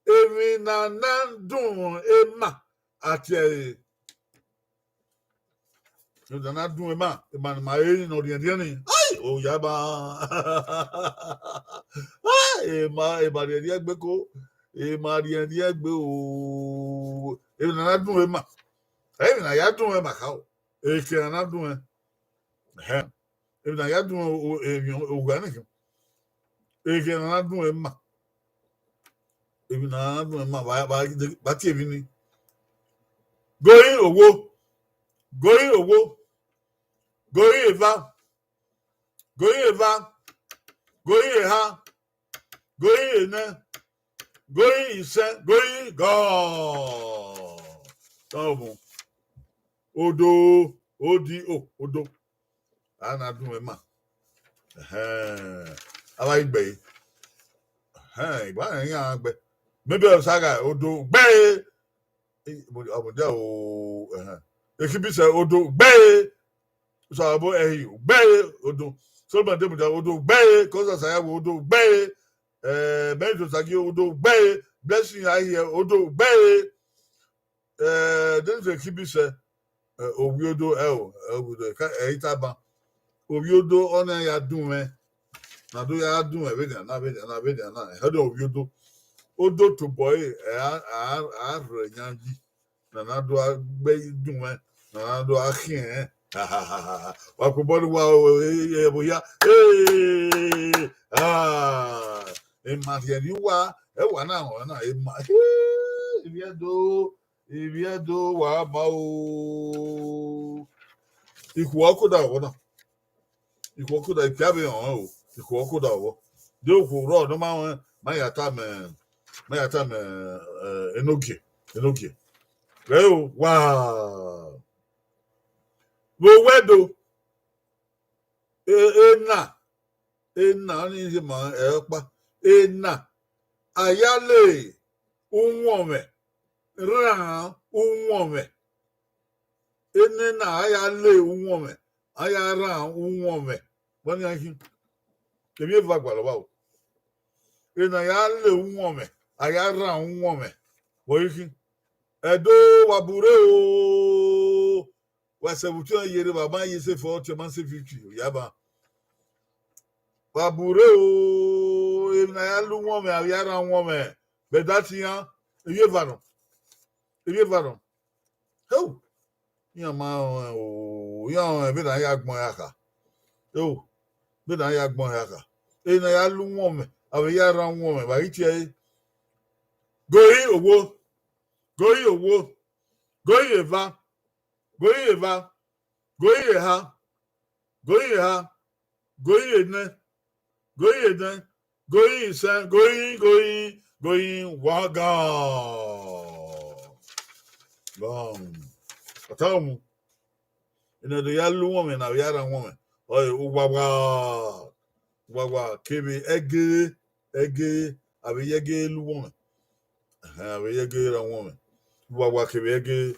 emwi na na dunmwẹ ema, a tie ẹre. Emwi na na dunmwẹ ema, ema ne ma re ni ne ọ riẹnriẹn ni. Ai, oyama. Ai, ema, ema riẹnriẹn gbe ko. Ema riẹnriẹn gbe o. Emwi na na dunmwẹ ema. Emwi na ya dunmwẹ ema kha o. Eke na na dunmwẹ. Ẹhẹn. Emwi na ya dunmwẹ o, o, emwi owa ni khin. Eke na na dunmwẹ ema. Emwi na na dunmwẹ ema, ba, ba, ba tie emwi ni. Goyin owo. Goyin owo. Goyin eva. Goyin eva. Goyin eha. Goyin enẹ. Goyin isẹn. Goyin gọọ. Tọn mu. Odo, O D O, odo. A na dun mwẹ ma. Ẹhẹn. Avbe a i gbe ẹre. Ẹhẹn, igba rẹn iran gbe. Maybe Osaga, odo, gbe ẹre. Ọmọdia o, ẹhẹn. Ekhibisẹ, odo, gbe ẹre. Osanobua, ẹhi, gbe ẹre, odo. Solomọn Demudia, odo, gbe ẹre. Kọsa Sayawo, odo, gbe ẹre. Eh, Mary Tosagie, odo, gbe ẹre. Blessing Ahiẹ, odo, gbe ẹre. Eh, Dennis Ekhibisẹ, eh, ovbiodo, ẹ o, ẹ ovbiodo, ẹ ka, ẹ i tama. Ovbiodo ọnii ya dun mwẹ. Na do ya dun mwẹ vbenian na, vbenian na, vbenian na. Ẹdẹ ovbiodo. Odo tobọ ẹre, ẹ a, a, a rhọ yan yi. Na na do a gbe dun mwẹ, na na do a khiẹn. Wa kpobọ ni wa o, e, e, e, ẹvbo hia. Ee, ah, emwa rhiẹnrhiẹn uwa, ẹ wa na họn na, emwa, ee, ivbi Ẹdo, ivbi Ẹdo, wa ma o. Ikhuo ọkoda vbọ na. Ikhuo ọkoda, ikpia vbe họn o, ikhuo ọkoda vbọ. De okhuo rrọọ ne ọ ma ruẹn, ma ya tama, ma ya tama, eh, enogie, enogie. Rẹ o, wa. Vbe owẹ do, e, ena, ena, ọnii ye ma ẹ ọkpa. Ena, a ya le uwọnmwẹ, rran uwọnmwẹ. Enena, a ya le uwọnmwẹ, a ya rran uwọnmwẹ. Vbọ nian khin? Emwi eva gualọ vba o. Ena ya le uwọnmwẹ, a ya rran uwọnmwẹ. Vbọ i khin? Ẹdo, wa burre o. Wa seventeen ye rre, wa ma ye se forty, ma se fifty, ya ba. Wa burre o, emwi ne a ya le uwọnmwẹ, a ya rran uwọnmwẹ. Vbe da tian, emwi eva nọ. Emwi eva nọ. Heo, iran ma rẹn o, iran rẹn vbene a ya gbọn ya kha. Heo, vbene a ya gbọn ya kha. Emwi ne a ya le uwọnmwẹ, a vbe ya rran uwọnmwẹ, wa ghi tie ẹre. Gori owo, gori owo, gori eva, gori eva, gori eha, gori eha, gori enẹ, gori enẹ, gori isẹn, gori, gori, gori wa gan. Gan. Ọta mu. Ena do ya le uwọnmwẹ na, ya rran uwọnmwẹ. Ọe, uwawa, uwawa kevbe ẹgere, ẹgere, a vbe ya ẹgere le uwọnmwẹ. Ẹhẹn, a vbe ya ẹgere rran uwọnmwẹ. Uwawa kevbe ẹgere.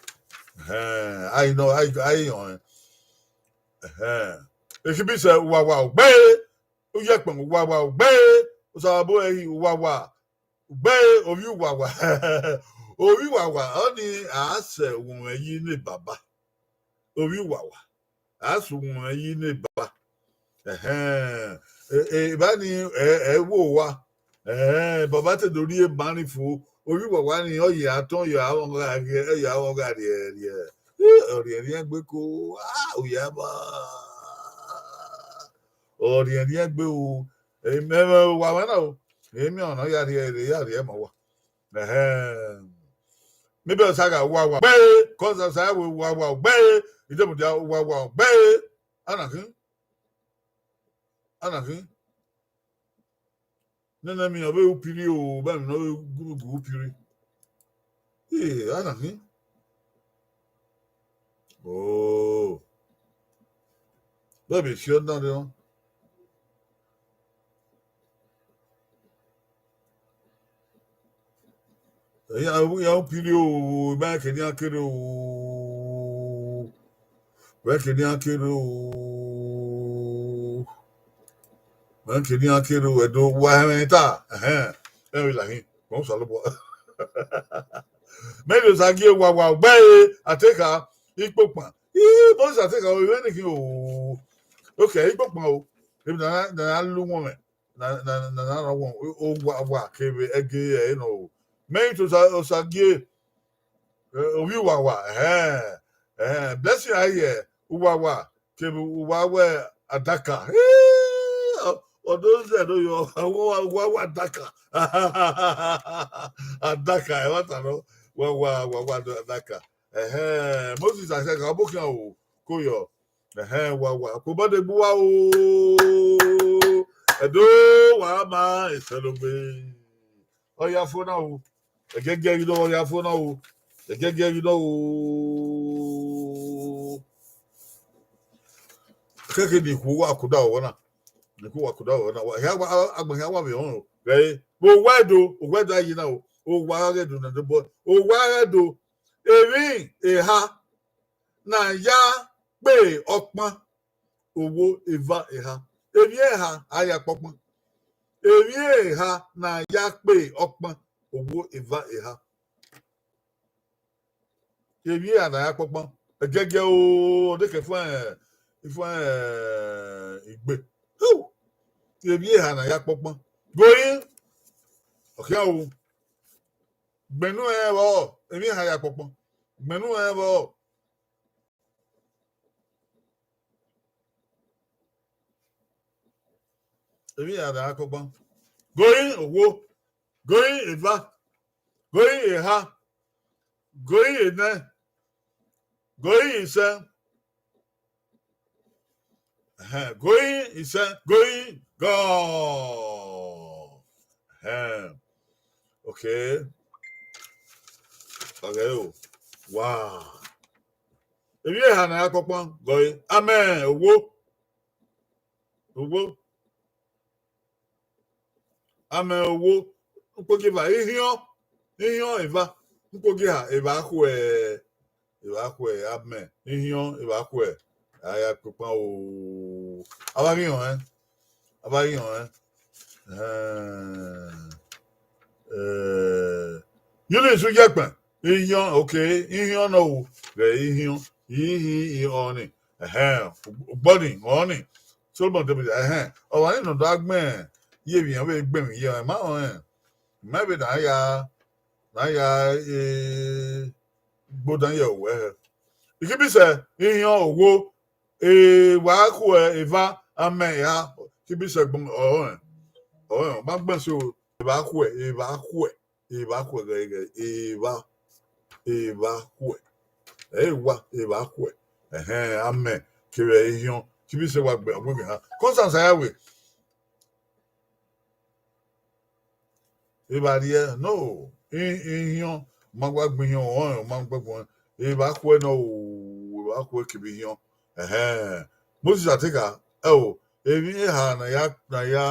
Ẹhẹn, a i nọ, a i, a i họn ẹn. Ẹhẹn. Ekhibisẹ, uwawa, ugbẹre. Uyẹkpẹn, uwawa, ugbẹre. Osanobua ẹhi, uwawa, ugbẹre, ovbi uwawa. Ovbi uwawa, ọnii a sẹ uwọnmwẹ yi ne baba. Ovbi uwawa, a sẹ uwọnmwẹ yi ne baba. Ẹhẹn, e, e, evba ni, ẹ, ẹ wo owa. Ẹhẹn, baba te do rhie ema ni fo. Ovbi uwawa ni, ọ ye atọn, ọ ye avọ gha rhiẹ, ọ ye avọ gha rhiẹrhiẹ. Ẹ, ọ rhiẹnrhiẹn egbe ko, ah, uyama. Ọ rhiẹnrhiẹn egbe o. Emẹ, emẹ uwa mwẹ na o. Emẹ ọna ya rhiẹ, ya rhiẹ ma uwa. Ẹhẹn. Maybe Osaga, uwawa. Ugbẹre, Kọsa Sayawo, uwawa, ugbẹre. Idemudia, uwawa, ugbẹre. Ana khin. Ana khin. Nene mi ọ vbe upiri o, ba mi nọ vbe gu upiri. Ee, ana khin. Oh. Vbe si ọna rre. Ya, ya upiri o, ma kenian kere o. Wẹ kenian kere o. Wẹ kenian kere o, Ẹdo, wa ẹmwẹ ta. Ẹhẹn. Ẹmwẹ la hin. Kpọn Osanobua. Mẹ do sa gie uwawa, ugbẹre, Ateka, ikpokpan. Ii, Moses Ateka, o, vbene khin o. Okay, ikpokpan o. Emwi na, na, na lu wọn mẹ. Na, na, na, na, na wọn, o, uwawa kevbe ẹgere ẹre nọ o. Mẹ i to Osa, Osagie, eh, ovbi uwawa, ẹhẹn, ẹhẹn, Blessing Ahiẹ, uwawa, kevbe uwawa Adaka. Ee, ọ, ọ do zẹ do yọ, uwawa, uwawa Adaka. Adaka, ẹmwata nọ, uwawa, uwawa Adaka. Ẹhẹn, Moses Asaka, ọbokhian o, ko yọ. Ẹhẹn, uwawa, kobọ de gbe uwa o. Ẹdo, wa ma eselogbe. Ọ ya fo na o. Ẹgẹgẹ ghi do ọ ya fo na o. Ẹgẹgẹ ghi nọ o. Kẹkẹ ne ikhuo wa koda vbe ọna, ne ikhuo wa koda vbe ọna, wa hia wa, agbọn hia wa vbe ọnrẹn o. Ghẹ re, vbe owa Ẹdo, owa Ẹdo a yi na o, owa gha ghẹ do na dobọ, owa gha ghẹ do, emwi eha ne a ya kpe ọkpan, owo eva eha. Emwi eha a ya kpe ọkpan. Emwi eha ne a ya kpe ọkpan, owo eva eha. Emwi eha ne a ya kpe ọkpan. Ẹgẹgẹ o, ọ dekẹ ifuẹn, ifuẹn igbe. Hu! Emwi eha ne a ya kpe ọkpan. Gori, ọ khian o. Gbẹn unu ẹnrẹn vbọ, emwi eha ya kpe ọkpan. Gbẹn unu ẹnrẹn vbọ. Emwi eha ne a ya kpe ọkpan. Gori, owo. Gori, eva. Gori, eha. Gori, enẹ. Gori, isẹn. Ẹhẹn, gori, isẹn, gori, gọ. Ẹhẹn. Okay. Okay o. Wow. Emwi eha ne a ya kpe ọkpan, gori. Amẹn, owo. Owo. Amẹn, owo. Ukpogieva, ihiọn, ihiọn, eva. Ukpogieha, evba khuẹ, evba khuẹ, amẹn, ihiọn, evba khuẹ. A ya kpe ọkpan o. A vba ghi họn ẹn. A vba ghi họn ẹn. Ẹhẹn. Eh, Eunice Uyekpẹn, ihiọn, okay, ihiọn nọ o, ghẹ ihiọn, ihi, i, ọnii. Ẹhẹn, ugbọnii, ọnii. Solomon David, ẹhẹn, ọmwa ni nọ da gbẹn, ye vbe iran vbe gbẹn emwi ye, ọ ma rẹn, ma vbe na ya, na ya, eh, gbodan ye owẹ hẹ. Ikibisẹ, ihiọn, owo, evba khuẹ, eva, amẹn, eha, ikibisẹ gbọn, ọrọre, ọrọre, ọ ma gbẹn so, evba khuẹ, evba khuẹ, evba khuẹ, ghẹ, ghẹ, evba, evba khuẹ, ẹ i wa, evba khuẹ, ẹhẹn, amẹn, kevbe ihiọn, ikibisẹ wa gbẹ, ọ gbẹn ha. Constance Ayawe, evba rriẹ, no, i, ihiọn, ma wa gbẹn ihiọn, ọrọre, ọ ma gbẹn, evba khuẹ nọ o, evba khuẹ kevbe ihiọn, ẹhẹn. Moses Ateka, ẹ o, emwi eha ne a ya, ne a ya,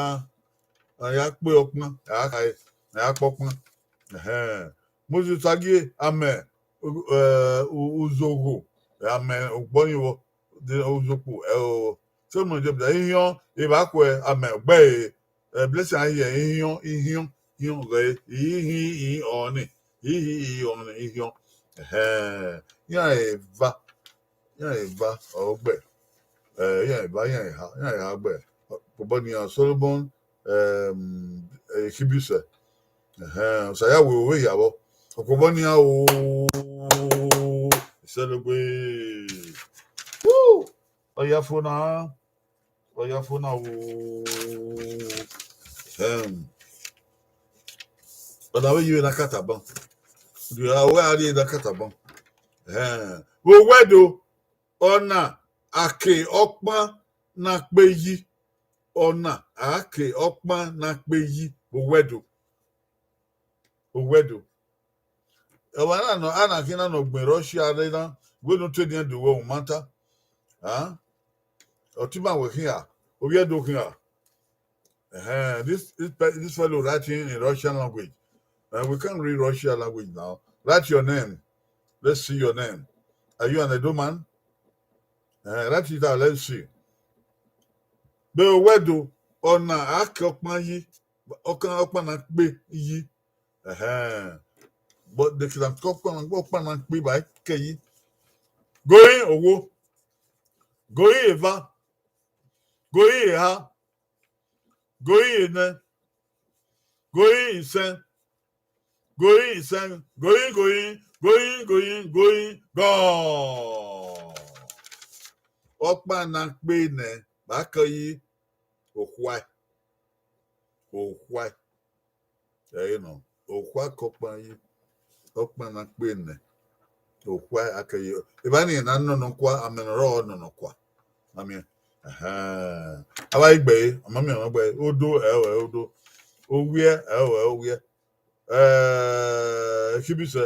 ne a ya kpe ọkpan, a ya khae, ne a ya kpe ọkpan, ẹhẹn. Moses Osagie, amẹn, u, eh, u, uzogho, amẹn, ugbọnii vbọ, de, uzokpo, ẹ o, Solomon David, ihiọn, evba khuẹ, amẹn, ọgbẹe, eh, Blessing Ahiẹ, ihiọn, ihiọn, ihiọn, ghẹ, ihi, i, ọnii, ihi, i, ọnii, ihiọn, ẹhẹn, iran eva, iran eva, ọ gbẹ, eh, iran eva, iran eha, iran eha gbẹ, obọ nian Solomon, um, Ikibisẹ. Ẹhẹn, Osayawe, ovbe hia vbọ. Okpobọ nian o, iselogbe. Woo! Ọ ya fo na, ọ ya fo na o. Ẹhẹn. Ọ na vbe ye vbe na kata ban. Dia wẹ a rrie na kata ban. Ẹhẹn. Vbe owẹ do, ọna a ke ọkpan na kpe yi. Ọna a ke ọkpan na kpe yi vbe owẹ do. Owẹ do. Ọmwa na nọ, a na khian na nọ gbẹn Russia rre na, wẹ ne u te nian do wẹ u ma ta. Ah? Ọtẹn ima wẹ khian, ovbi Ẹdo khian. Uh-huh. This, this, pe- this fellow writing in Russian language. Uh, we can't read Russian language now. Write your name. Let's see your name. Are you an Edo man? Uh, write it down. Let's see. Vbe owẹ do, ọna a ke ọkpan yi, ọkpan, ọkpan na kpe yi. Uh-huh. But the kid ọkpan, ọkpan na kpe ba ke yi. Going owo. Going eva. Going eha. Going enẹ. Going isẹn. Going isẹn. Going, going, going, going, going, gone. Ọkpan na kpe nẹ, ba ke yi okhua. Okhua. Ẹ i nọ, okhua ke ọkpan yi, ọkpan na kpe nẹ, okhua a ke yi. Evba ni na nọ nọkua, amẹ ne ọ rrọọ nọ nọkua. Amẹ, ẹhẹn. Avbe a i gbe ẹre, ọ ma miẹn ọmwa gbe ẹre, odo, ẹ o, ẹ odo. Owiẹ, ẹ o, ẹ owiẹ. Ẹ, Ekibisẹ,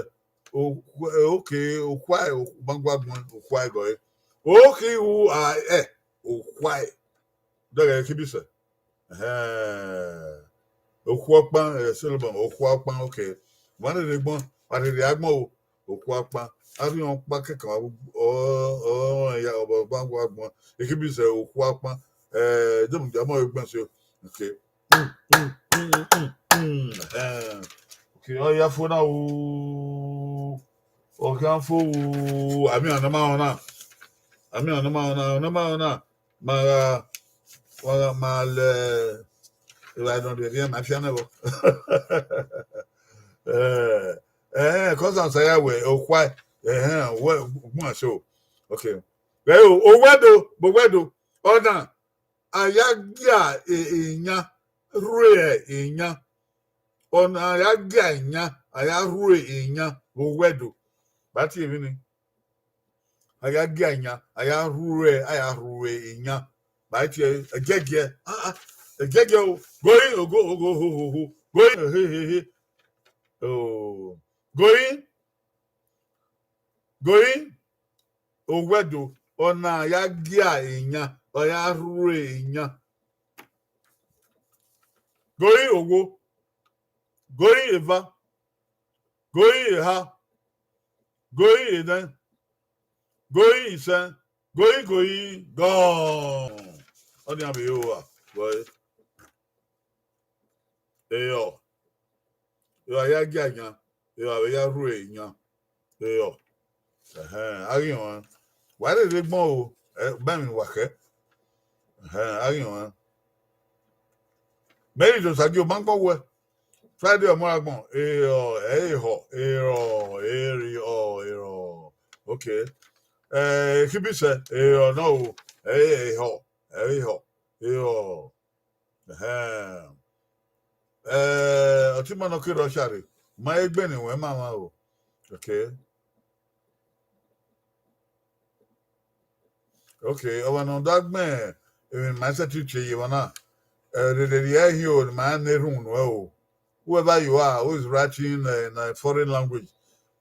Okhuae, okay, okhuae, ma gua gbọn, okhuae gọe. Okhi ru a ẹ, okhuae. Dọghe khian bi sẹ. Ẹhẹn. Okhuo ọkpan, eh, Solomon, okhuo ọkpan, okay. Wa rherhe gbọn, wa rherhe agbọn o, okhuo ọkpan. Arhiọnkpa kẹkan, ọ, ọ, ọ, ya, ọ, ọ, gua gbọn. Ekhi bi sẹ okhuo ọkpan. Eh, dọmọ, dọmọ, egbọn so. Okay. Mm, mm, mm, mm, mm, mm. Eh, okay, ọ ya fo na o. Ọ khian fo o. Amẹ ọna ma ọna. Amẹ ọna ma ọna, ọna ma ọna. Ma gha, ma gha, ma lẹ, evba nọ rhie rhie ma fian nẹ vbọ. Eh, eh, Constance ya wẹ, okhuae, eh, wẹ, gbọn so. Okay. Vbe o, owẹdo, vbe owẹdo. Ọna, a ya gia e, iyan, rhue iyan. Ọna a ya gia iyan, a ya rhue iyan, vbe owẹdo. Ba tie emwi ni. A ya gia iyan, a ya rhue, a ya rhue iyan. Ba tie ẹgiẹgiẹ, ah, ah, ẹgiẹgiẹ o. Going, ogo, ogo, ho, ho, ho. Going, he, he, he. Oh. Going, going, owẹdo, ọna a ya gia iyan, ọ ya rhue iyan. Going, owo. Going, eva. Going, eha. Going, enẹ. Going, isẹn. Going, going, gone. Ọnii a vbe ro owa, boy. Eyọ. Eyọ, a ya gia iyan. Eyọ, a vbe ya rhue iyan. Eyọ. Ẹhẹn, a ghi rẹn. Wa rherhe gbọn o, ẹ, ba emwi ne uwa khẹ. Ẹhẹn, a ghi rẹn. Mary Dosagie, ọ ma gbọn wẹ. Friday ọmọ agbọn, erọ, ẹrehọ, erọ, erriọ, erọ. Okay. Eh, ekhi bi sẹ, erọ nọ o, ẹrehọ, ẹrehọ, erọ. Ẹhẹn. Eh, ọtẹn ima nọ ke Russia rre, ma egbe ne wẹ ma mwa o. Okay. Okay, ọmwa ne ọ da gbẹn emwi ma sẹtin tie ye emwa na, eh, rherhe rhie ẹre hin o, ne ma ne erhunmwu nuẹn o. Whoever you are who is writing, uh, in a foreign language,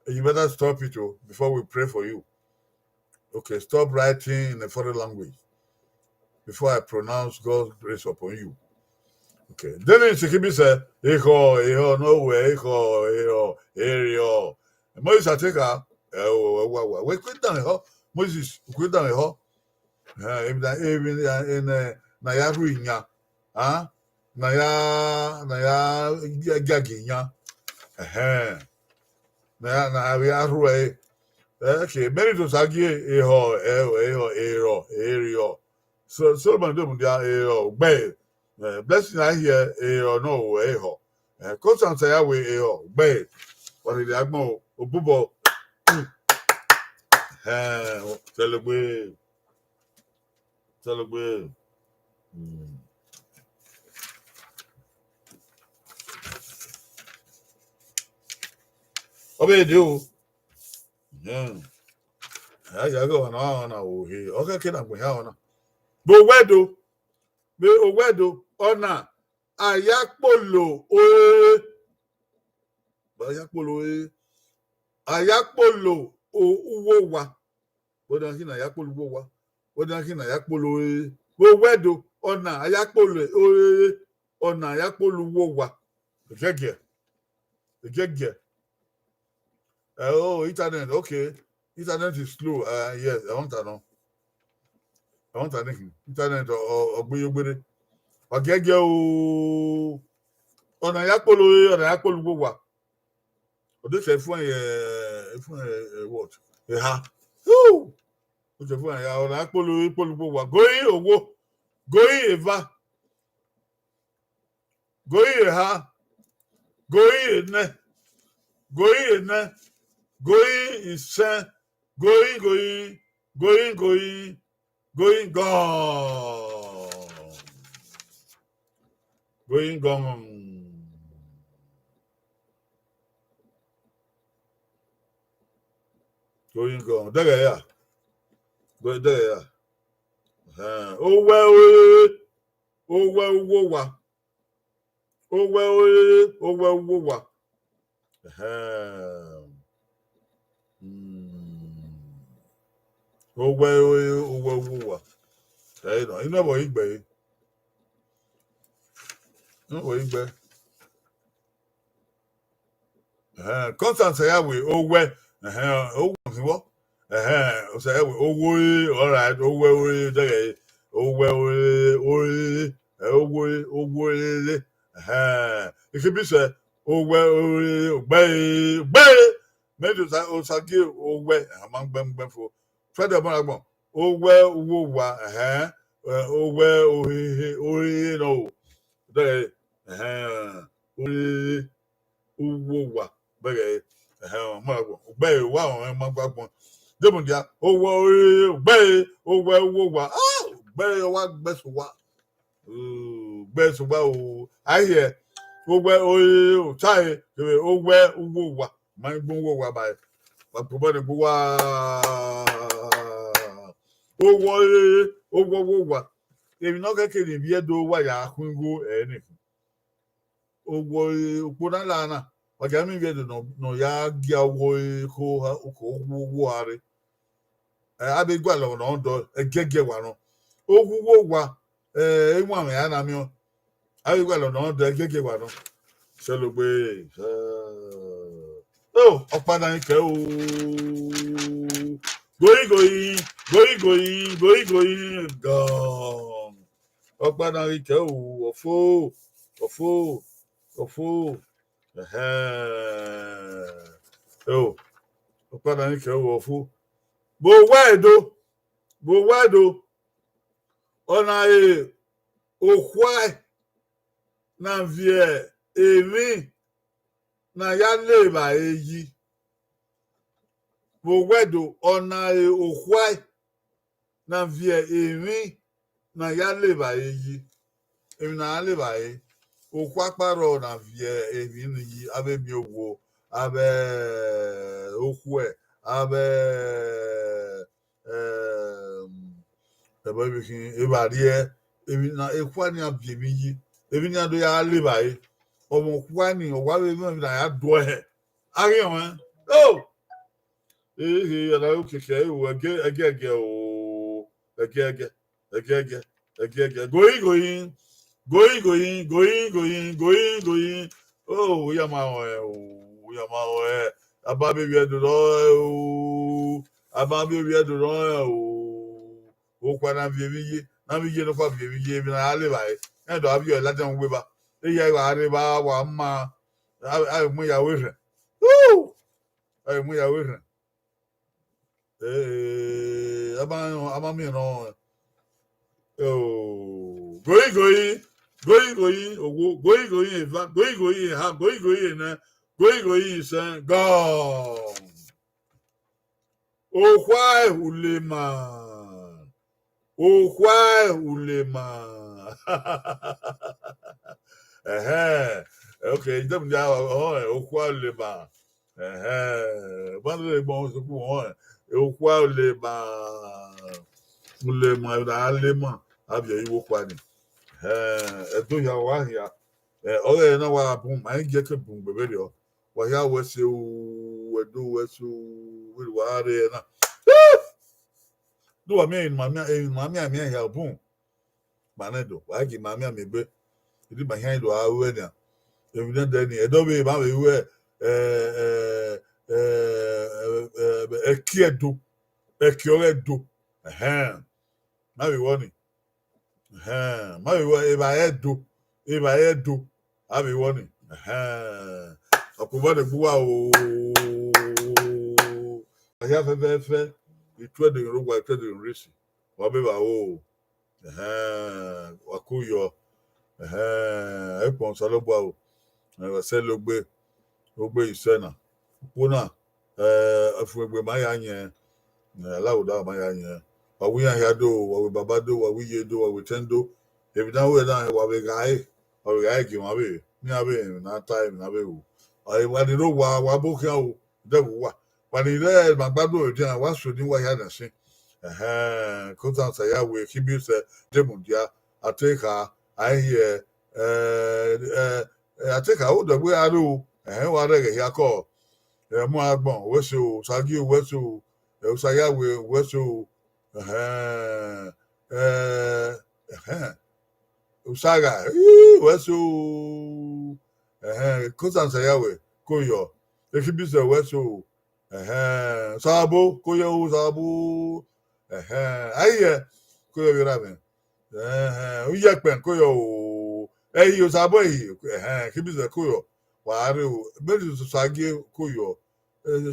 you better stop it o, before we pray for you. Okay, stop writing in a foreign language before I pronounce God's grace upon you. Okay, Dennis Ikibise, ekhọ, ekhọ, no wẹ, ekhọ, ekhọ, erriọ. Moses Ateka, ẹ o, ẹ wa wa. Wẹ kue dan ekhọ, Moses, kue dan ekhọ. Eh, emwi na, emwi na, eh, na, na ya rhue iyan. Ah, na ya, na ya gia, gia gie iyan. Ẹhẹn. Na ya, na ya vbe a rhue ẹre. Eh, okay, Mary Dosagie, ekhọ, ẹ o, ekhọ, erọ, erriọ. So, Solomon do mudia, erọ, gbe. Eh, Blessing a hiẹ, erọ nọ o, ekhọ. Eh, Constance ya wẹ, erọ, gbe. Wa rherhe agbọn o, obubọ. Eh, sẹlegbe. Sẹlegbe. Hmm. Ọ vbe de o. Hmm. A ya ghe ọmwa ne ọ na, ọmwa na vbe ohe. Ọ khẹke na gbẹn iran ọna. Vbe owẹdo. Vbe owẹdo. Ọna, a ya kpolo ore. A ya kpolo ore. A ya kpolo o-, uwu owa. Wẹ dan khin ne a ya kpolo uwu owa. Wẹ dan khin ne a ya kpolo ore. Vbe owẹdo, ọna a ya kpolo ore. Ọna a ya kpolo uwu owa. Ẹgiẹgiẹ. Ẹgiẹgiẹ. Eh, oh, internet, okay. Internet is slow. Uh, yes, I want to know. I want to know. Internet, ọ, ọ, ọ gbe yo gbere. Ẹgiẹgiẹ o. Ọna a ya kpolo ore, ọna a ya kpolo uwu owa. Ọ de sẹ fun ẹre, fun ẹre, eh, what? Eha. Woo! Ọ sẹ fun ẹre, ọna a ya kpolo ore, kpolo uwu owa. Going, owo. Going, eva. Going, eha. Going, enẹ. Going, enẹ. Going, isẹn. Going, going. Going, going. Going, gone. Going, gone. Going, gone. Dẹghẹ ya. Go-, dẹghẹ ya. Ẹhẹn. Owẹ ore, owẹ uwu owa. Owẹ ore, owẹ uwu owa. Ẹhẹn. Owẹ, owẹ, owẹ uwa. Ẹ nọ, inú ẹvbo igbe. Inú ẹvbo igbe. Ẹhẹn, Constance ya wẹ owẹ, ẹhẹn, owẹ hin vbọ. Ẹhẹn, ọ sẹ ya wẹ owẹ, all right, owẹ, owẹ, dẹghẹ, owẹ, owẹ, owẹ, owẹ, owẹ, ẹhẹn, ikhibi sẹ, owẹ, owẹ, ogbẹe, ogbẹe, mẹ do sa, osa gie owẹ, ẹhẹn, ma gbẹn, gbẹn fo. Fẹdẹ mọ agbọn, owẹ, uwu owa, ẹhẹn, owẹ, ohehe, ohehe nọ o. Dẹghẹ, ẹhẹn, ohehe, uwu owa, bẹghe, ẹhẹn, ma gbọ, ugbẹe wa ọnrẹn ma gba gbọn. Demudia, owẹ, owẹ, ugbẹe, owẹ, uwu owa, ah, ugbẹe wa gbẹ sẹ owa. Ugbẹe sẹ owa o, a hiẹ, owẹ, owẹ, otae, kevbe owẹ, uwu owa, ma gbọn uwu owa ba, wa gbobọ ne gbe uwa. Owẹ, owẹ, uwu owa, emwi ne ọ khẹke ne ivbi Ẹdo wa ya khuẹn igho ẹre nẹ. Owẹ, ukpo na la na, wa gia miẹn ivbi Ẹdo nọ, nọ ya gia owẹ ko ha, ko wo, wo ha rre. Ẹ, a vbe gualọ ne ọ dọ, ẹgiẹgiẹ wa nọ. Oghughu owa, ẹ, ewanmwẹ a na miẹn, a vbe gualọ ne ọ dọ, ẹgiẹgiẹ wa nọ. Sẹlogbe, ẹ, o, ọkpa na i kẹ o. Goi, goi, goi, goi, goi, goi, gọn. Ọkpa na ghi kẹ o, ọfo, ọfo, ọfo. Ẹhẹn. Eo, ọkpa na ghi kẹ o, ọfo. Vbe owa Ẹdo, vbe owa Ẹdo, ọna re okhua na viẹ emwi ne a ya le evbare yi. Vbe owa Ẹdo, ọna re okhua na viẹ emwi ne a ya le evbare yi. Emwi ne a ya le evbare, okhua ọkpa rrọọ na viẹ emwi ni yi, avbe emiovwo, avbe okhuẹ, avbe, ẹm, ẹbọ ivbi khin, evbariẹ, emwi na, ekhua ni a viẹ emwi yi, emwi ni a do ya le evbare. Ọmwa okhua ni, ọ wa vbe mwẹ emwi ne a ya duẹ hẹ. A ghi rẹn, o! Ehe, a na ru kẹkẹ, o, ẹgiẹgiẹ, ẹgiẹgiẹ o, ẹgiẹgiẹ, ẹgiẹgiẹ, ẹgiẹgiẹ. Goi, goi, goi, goi, goi, goi, goi, goi. O, u ya ma rẹn o, u ya ma rẹn. A ma miẹn ovbi Ẹdo nọ rẹn o, a ma miẹn ovbi Ẹdo nọ rẹn o. Okhua na viẹ emwi yi, na vbe iye nọkpa viẹ emwi yi, emwi ne a ya le evbare. Rẹn do a viọ ladian uwu eva. Eya i wa rre evba, wa ma, a, a mu ya ru erhẹn. Woo! A mu ya ru erhẹn. Eh, a ma, a ma miẹn nọ. Oh, goi, goi, goi, goi, owo, goi, goi, eva, goi, goi, eha, goi, goi, enẹ, goi, goi, isẹn, gone. Okhua ẹhulema. Okhua ẹhulema. Ẹhẹn. Okay, idẹmwẹdẹ ọhọn, okhua ẹhulema. Ẹhẹn. Ọmwa ne rre gbọn sokun họn, okhua ẹhulema. Ẹhulema, emwi ne a lema, a viọ ye vbe okhua ni. Ẹhẹn, Ẹdo hia wa hia. Ẹ, ọghe ẹre na wa bun, ma i gie ke bun gbe vberriọ. Wa hia wẹ ẹse o, Ẹdo wẹ ẹse o, vbene wa rre na. Do wa miẹn emwi ne ima miẹn, emwi ne ima miẹn, miẹn hia bun. Ma nẹ do, wa gie ima miẹn miẹn egbe. Edi ma hian do a ru ẹre nian. Emwi nẹdẹ ni, Ẹdo vbe ma vbe ru ẹ, ẹ, ẹ, ẹ, ẹ, ẹki Ẹdo, ẹki ọghe Ẹdo. Ẹhẹn. Ma vbe wẹ ọnii. Ẹhẹn, ma vbe wẹ evbare Ẹdo, evbare Ẹdo, a vbe wẹ ọnii. Ẹhẹn, ọ kpobọ ne gbe uwa o. A hia fẹfẹfẹ, ituẹ de rre owa, ituẹ de rre isi, wa vbe vba o. Ẹhẹn, wa ku yọ. Ẹhẹn, ekpọn Osanobua o. Ẹ, wa sẹ logbe, ogbe isẹ na. Ukpo na, ẹ, ẹfuegbe ma ya yẹn, ẹ, alawoda ma ya yẹn. Wa wẹ iran hia do, wa wẹ baba do, wa wẹ iye do, wa wẹ etẹn do. Emwi ne a ru na, wa vbe gha re, wa vbe gha re gie emwa vbe, ne iran vbe emwi ne a ta, emwi ne a vbe ru. Wa ni rre owa, wa bu khian o, dẹghe uwa. Wa ni rre ma gba do edian, wa so ni wa hia na sin. Ẹhẹn, Constance ya wẹ, Ikhibiusẹ, Demudia, Atekha, a i hiẹ, ẹ, ẹ, ẹ, Atekha, odẹ wẹ a ro, ẹhẹn, wa rẹghe hia kọ. Ẹmu agbọn, wẹ so, Osagie, wẹ so, ẹ, Osayawe, wẹ so, ẹhẹn, ẹ, ẹhẹn, Osagha, ii, wẹ so, ẹhẹn, Kosan Osayawe, koyọ, Ekhibizẹ, wẹ so, ẹhẹn, Osabo, koyọ, Osabo, ẹhẹn, Ayiyẹ, koyọ, vbe ra mwẹ, ẹhẹn, Uyẹkpẹn, koyọ, o, ẹi, Osabo, ẹi, ẹhẹn, Ekhibizẹ, koyọ, wa rre o, Mary Osagie, koyọ,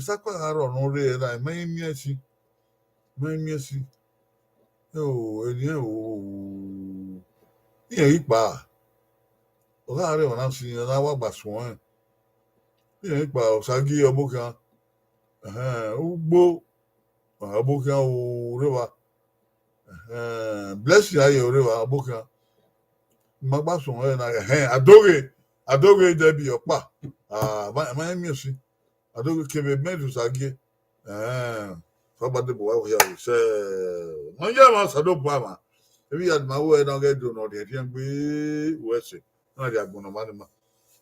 Sakpa gha rrọọ ne ọ rre na, ma i miẹn ẹse, ma i miẹn ẹse. Eo, eniẹn o, irẹn ghi kpa, ọ gha rre ọna sin, ọ na wa gba suẹn. Irẹn ghi kpa, Osagie ọbokhian, ẹhẹn, ugbo, ọbokhian o, rre evba, ẹhẹn, Blessing Ayiyẹ rre evba, ọbokhian. Ma gba suẹn na, ẹhẹn, Adoghe, Adoghe Debbie ọkpa, ah, ma, ma i miẹn ẹse. Adoghe kevbe Mary Osagie. Ẹn, Ọba debo wa hia sẹ. Ma ye ma Osanobua ma. Emwi ya ma wẹ na ghẹ do ne ọ rhiẹnrhiẹn gbe wẹ ẹse. Na rhie agbọn ne ọmwa ni ma.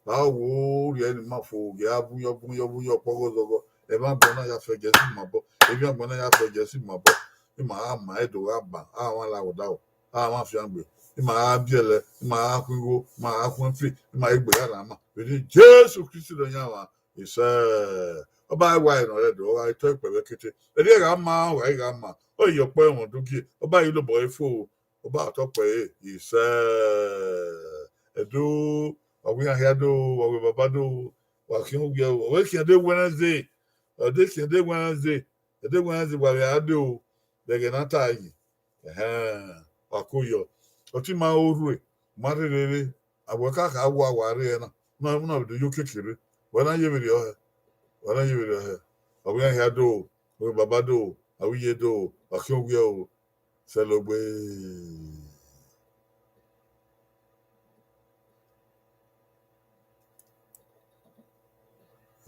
Ba wo rhie ni ma fo, gie a vun yọ, vun yọ, vun yọ, kpọghọ zọghọ. Emwa agbọn na ya fẹ Jesi ma bọ. Emwi agbọn na ya fẹ Jesi ma bọ. Ima gha ma, ẹdo gha ban, a mwa la vbe odaro, a mwa fiangbe. Ima gha biẹlẹ, ima gha khuan igho, ima gha khuan fi, ima gha gbe gha na ma. Vbe eni Jesu Kristi nọ yan mwa. Isẹ, ọba wa ẹre nọ rẹ do, ọ gha tọ ikpẹvbe kete. Erriẹ gha ma, ọ gha gha ma, ọ ye ọkpọ ẹmwẹ do gie, ọba ghi lobọ ẹre fo, ọba tọ kpẹ ẹre, isẹ. Ẹdo, wa wẹ iran hia do, wa wẹ baba do, wa khian owiẹ o, ọ wẹ khian de Wednesday, ọ de khian de Wednesday, ẹde Wednesday wa vbe a do, vbe ẹghẹ ne a ta yi, ẹhẹn, wa ko yọ. Ọtẹn ima ho rhue, ma rherere, a wẹ ka kha wa wa rre ẹna, na na vbe do yo keke rre, wa na ye vberriọ hẹ, wa na ye vberriọ hẹ, wa wẹ iran hia do, wa wẹ baba do, wa wẹ iye do, wa khian owiẹ o, sẹlogbe.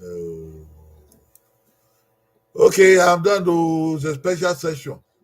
Oh. Okay, I'm done though. It's a special session.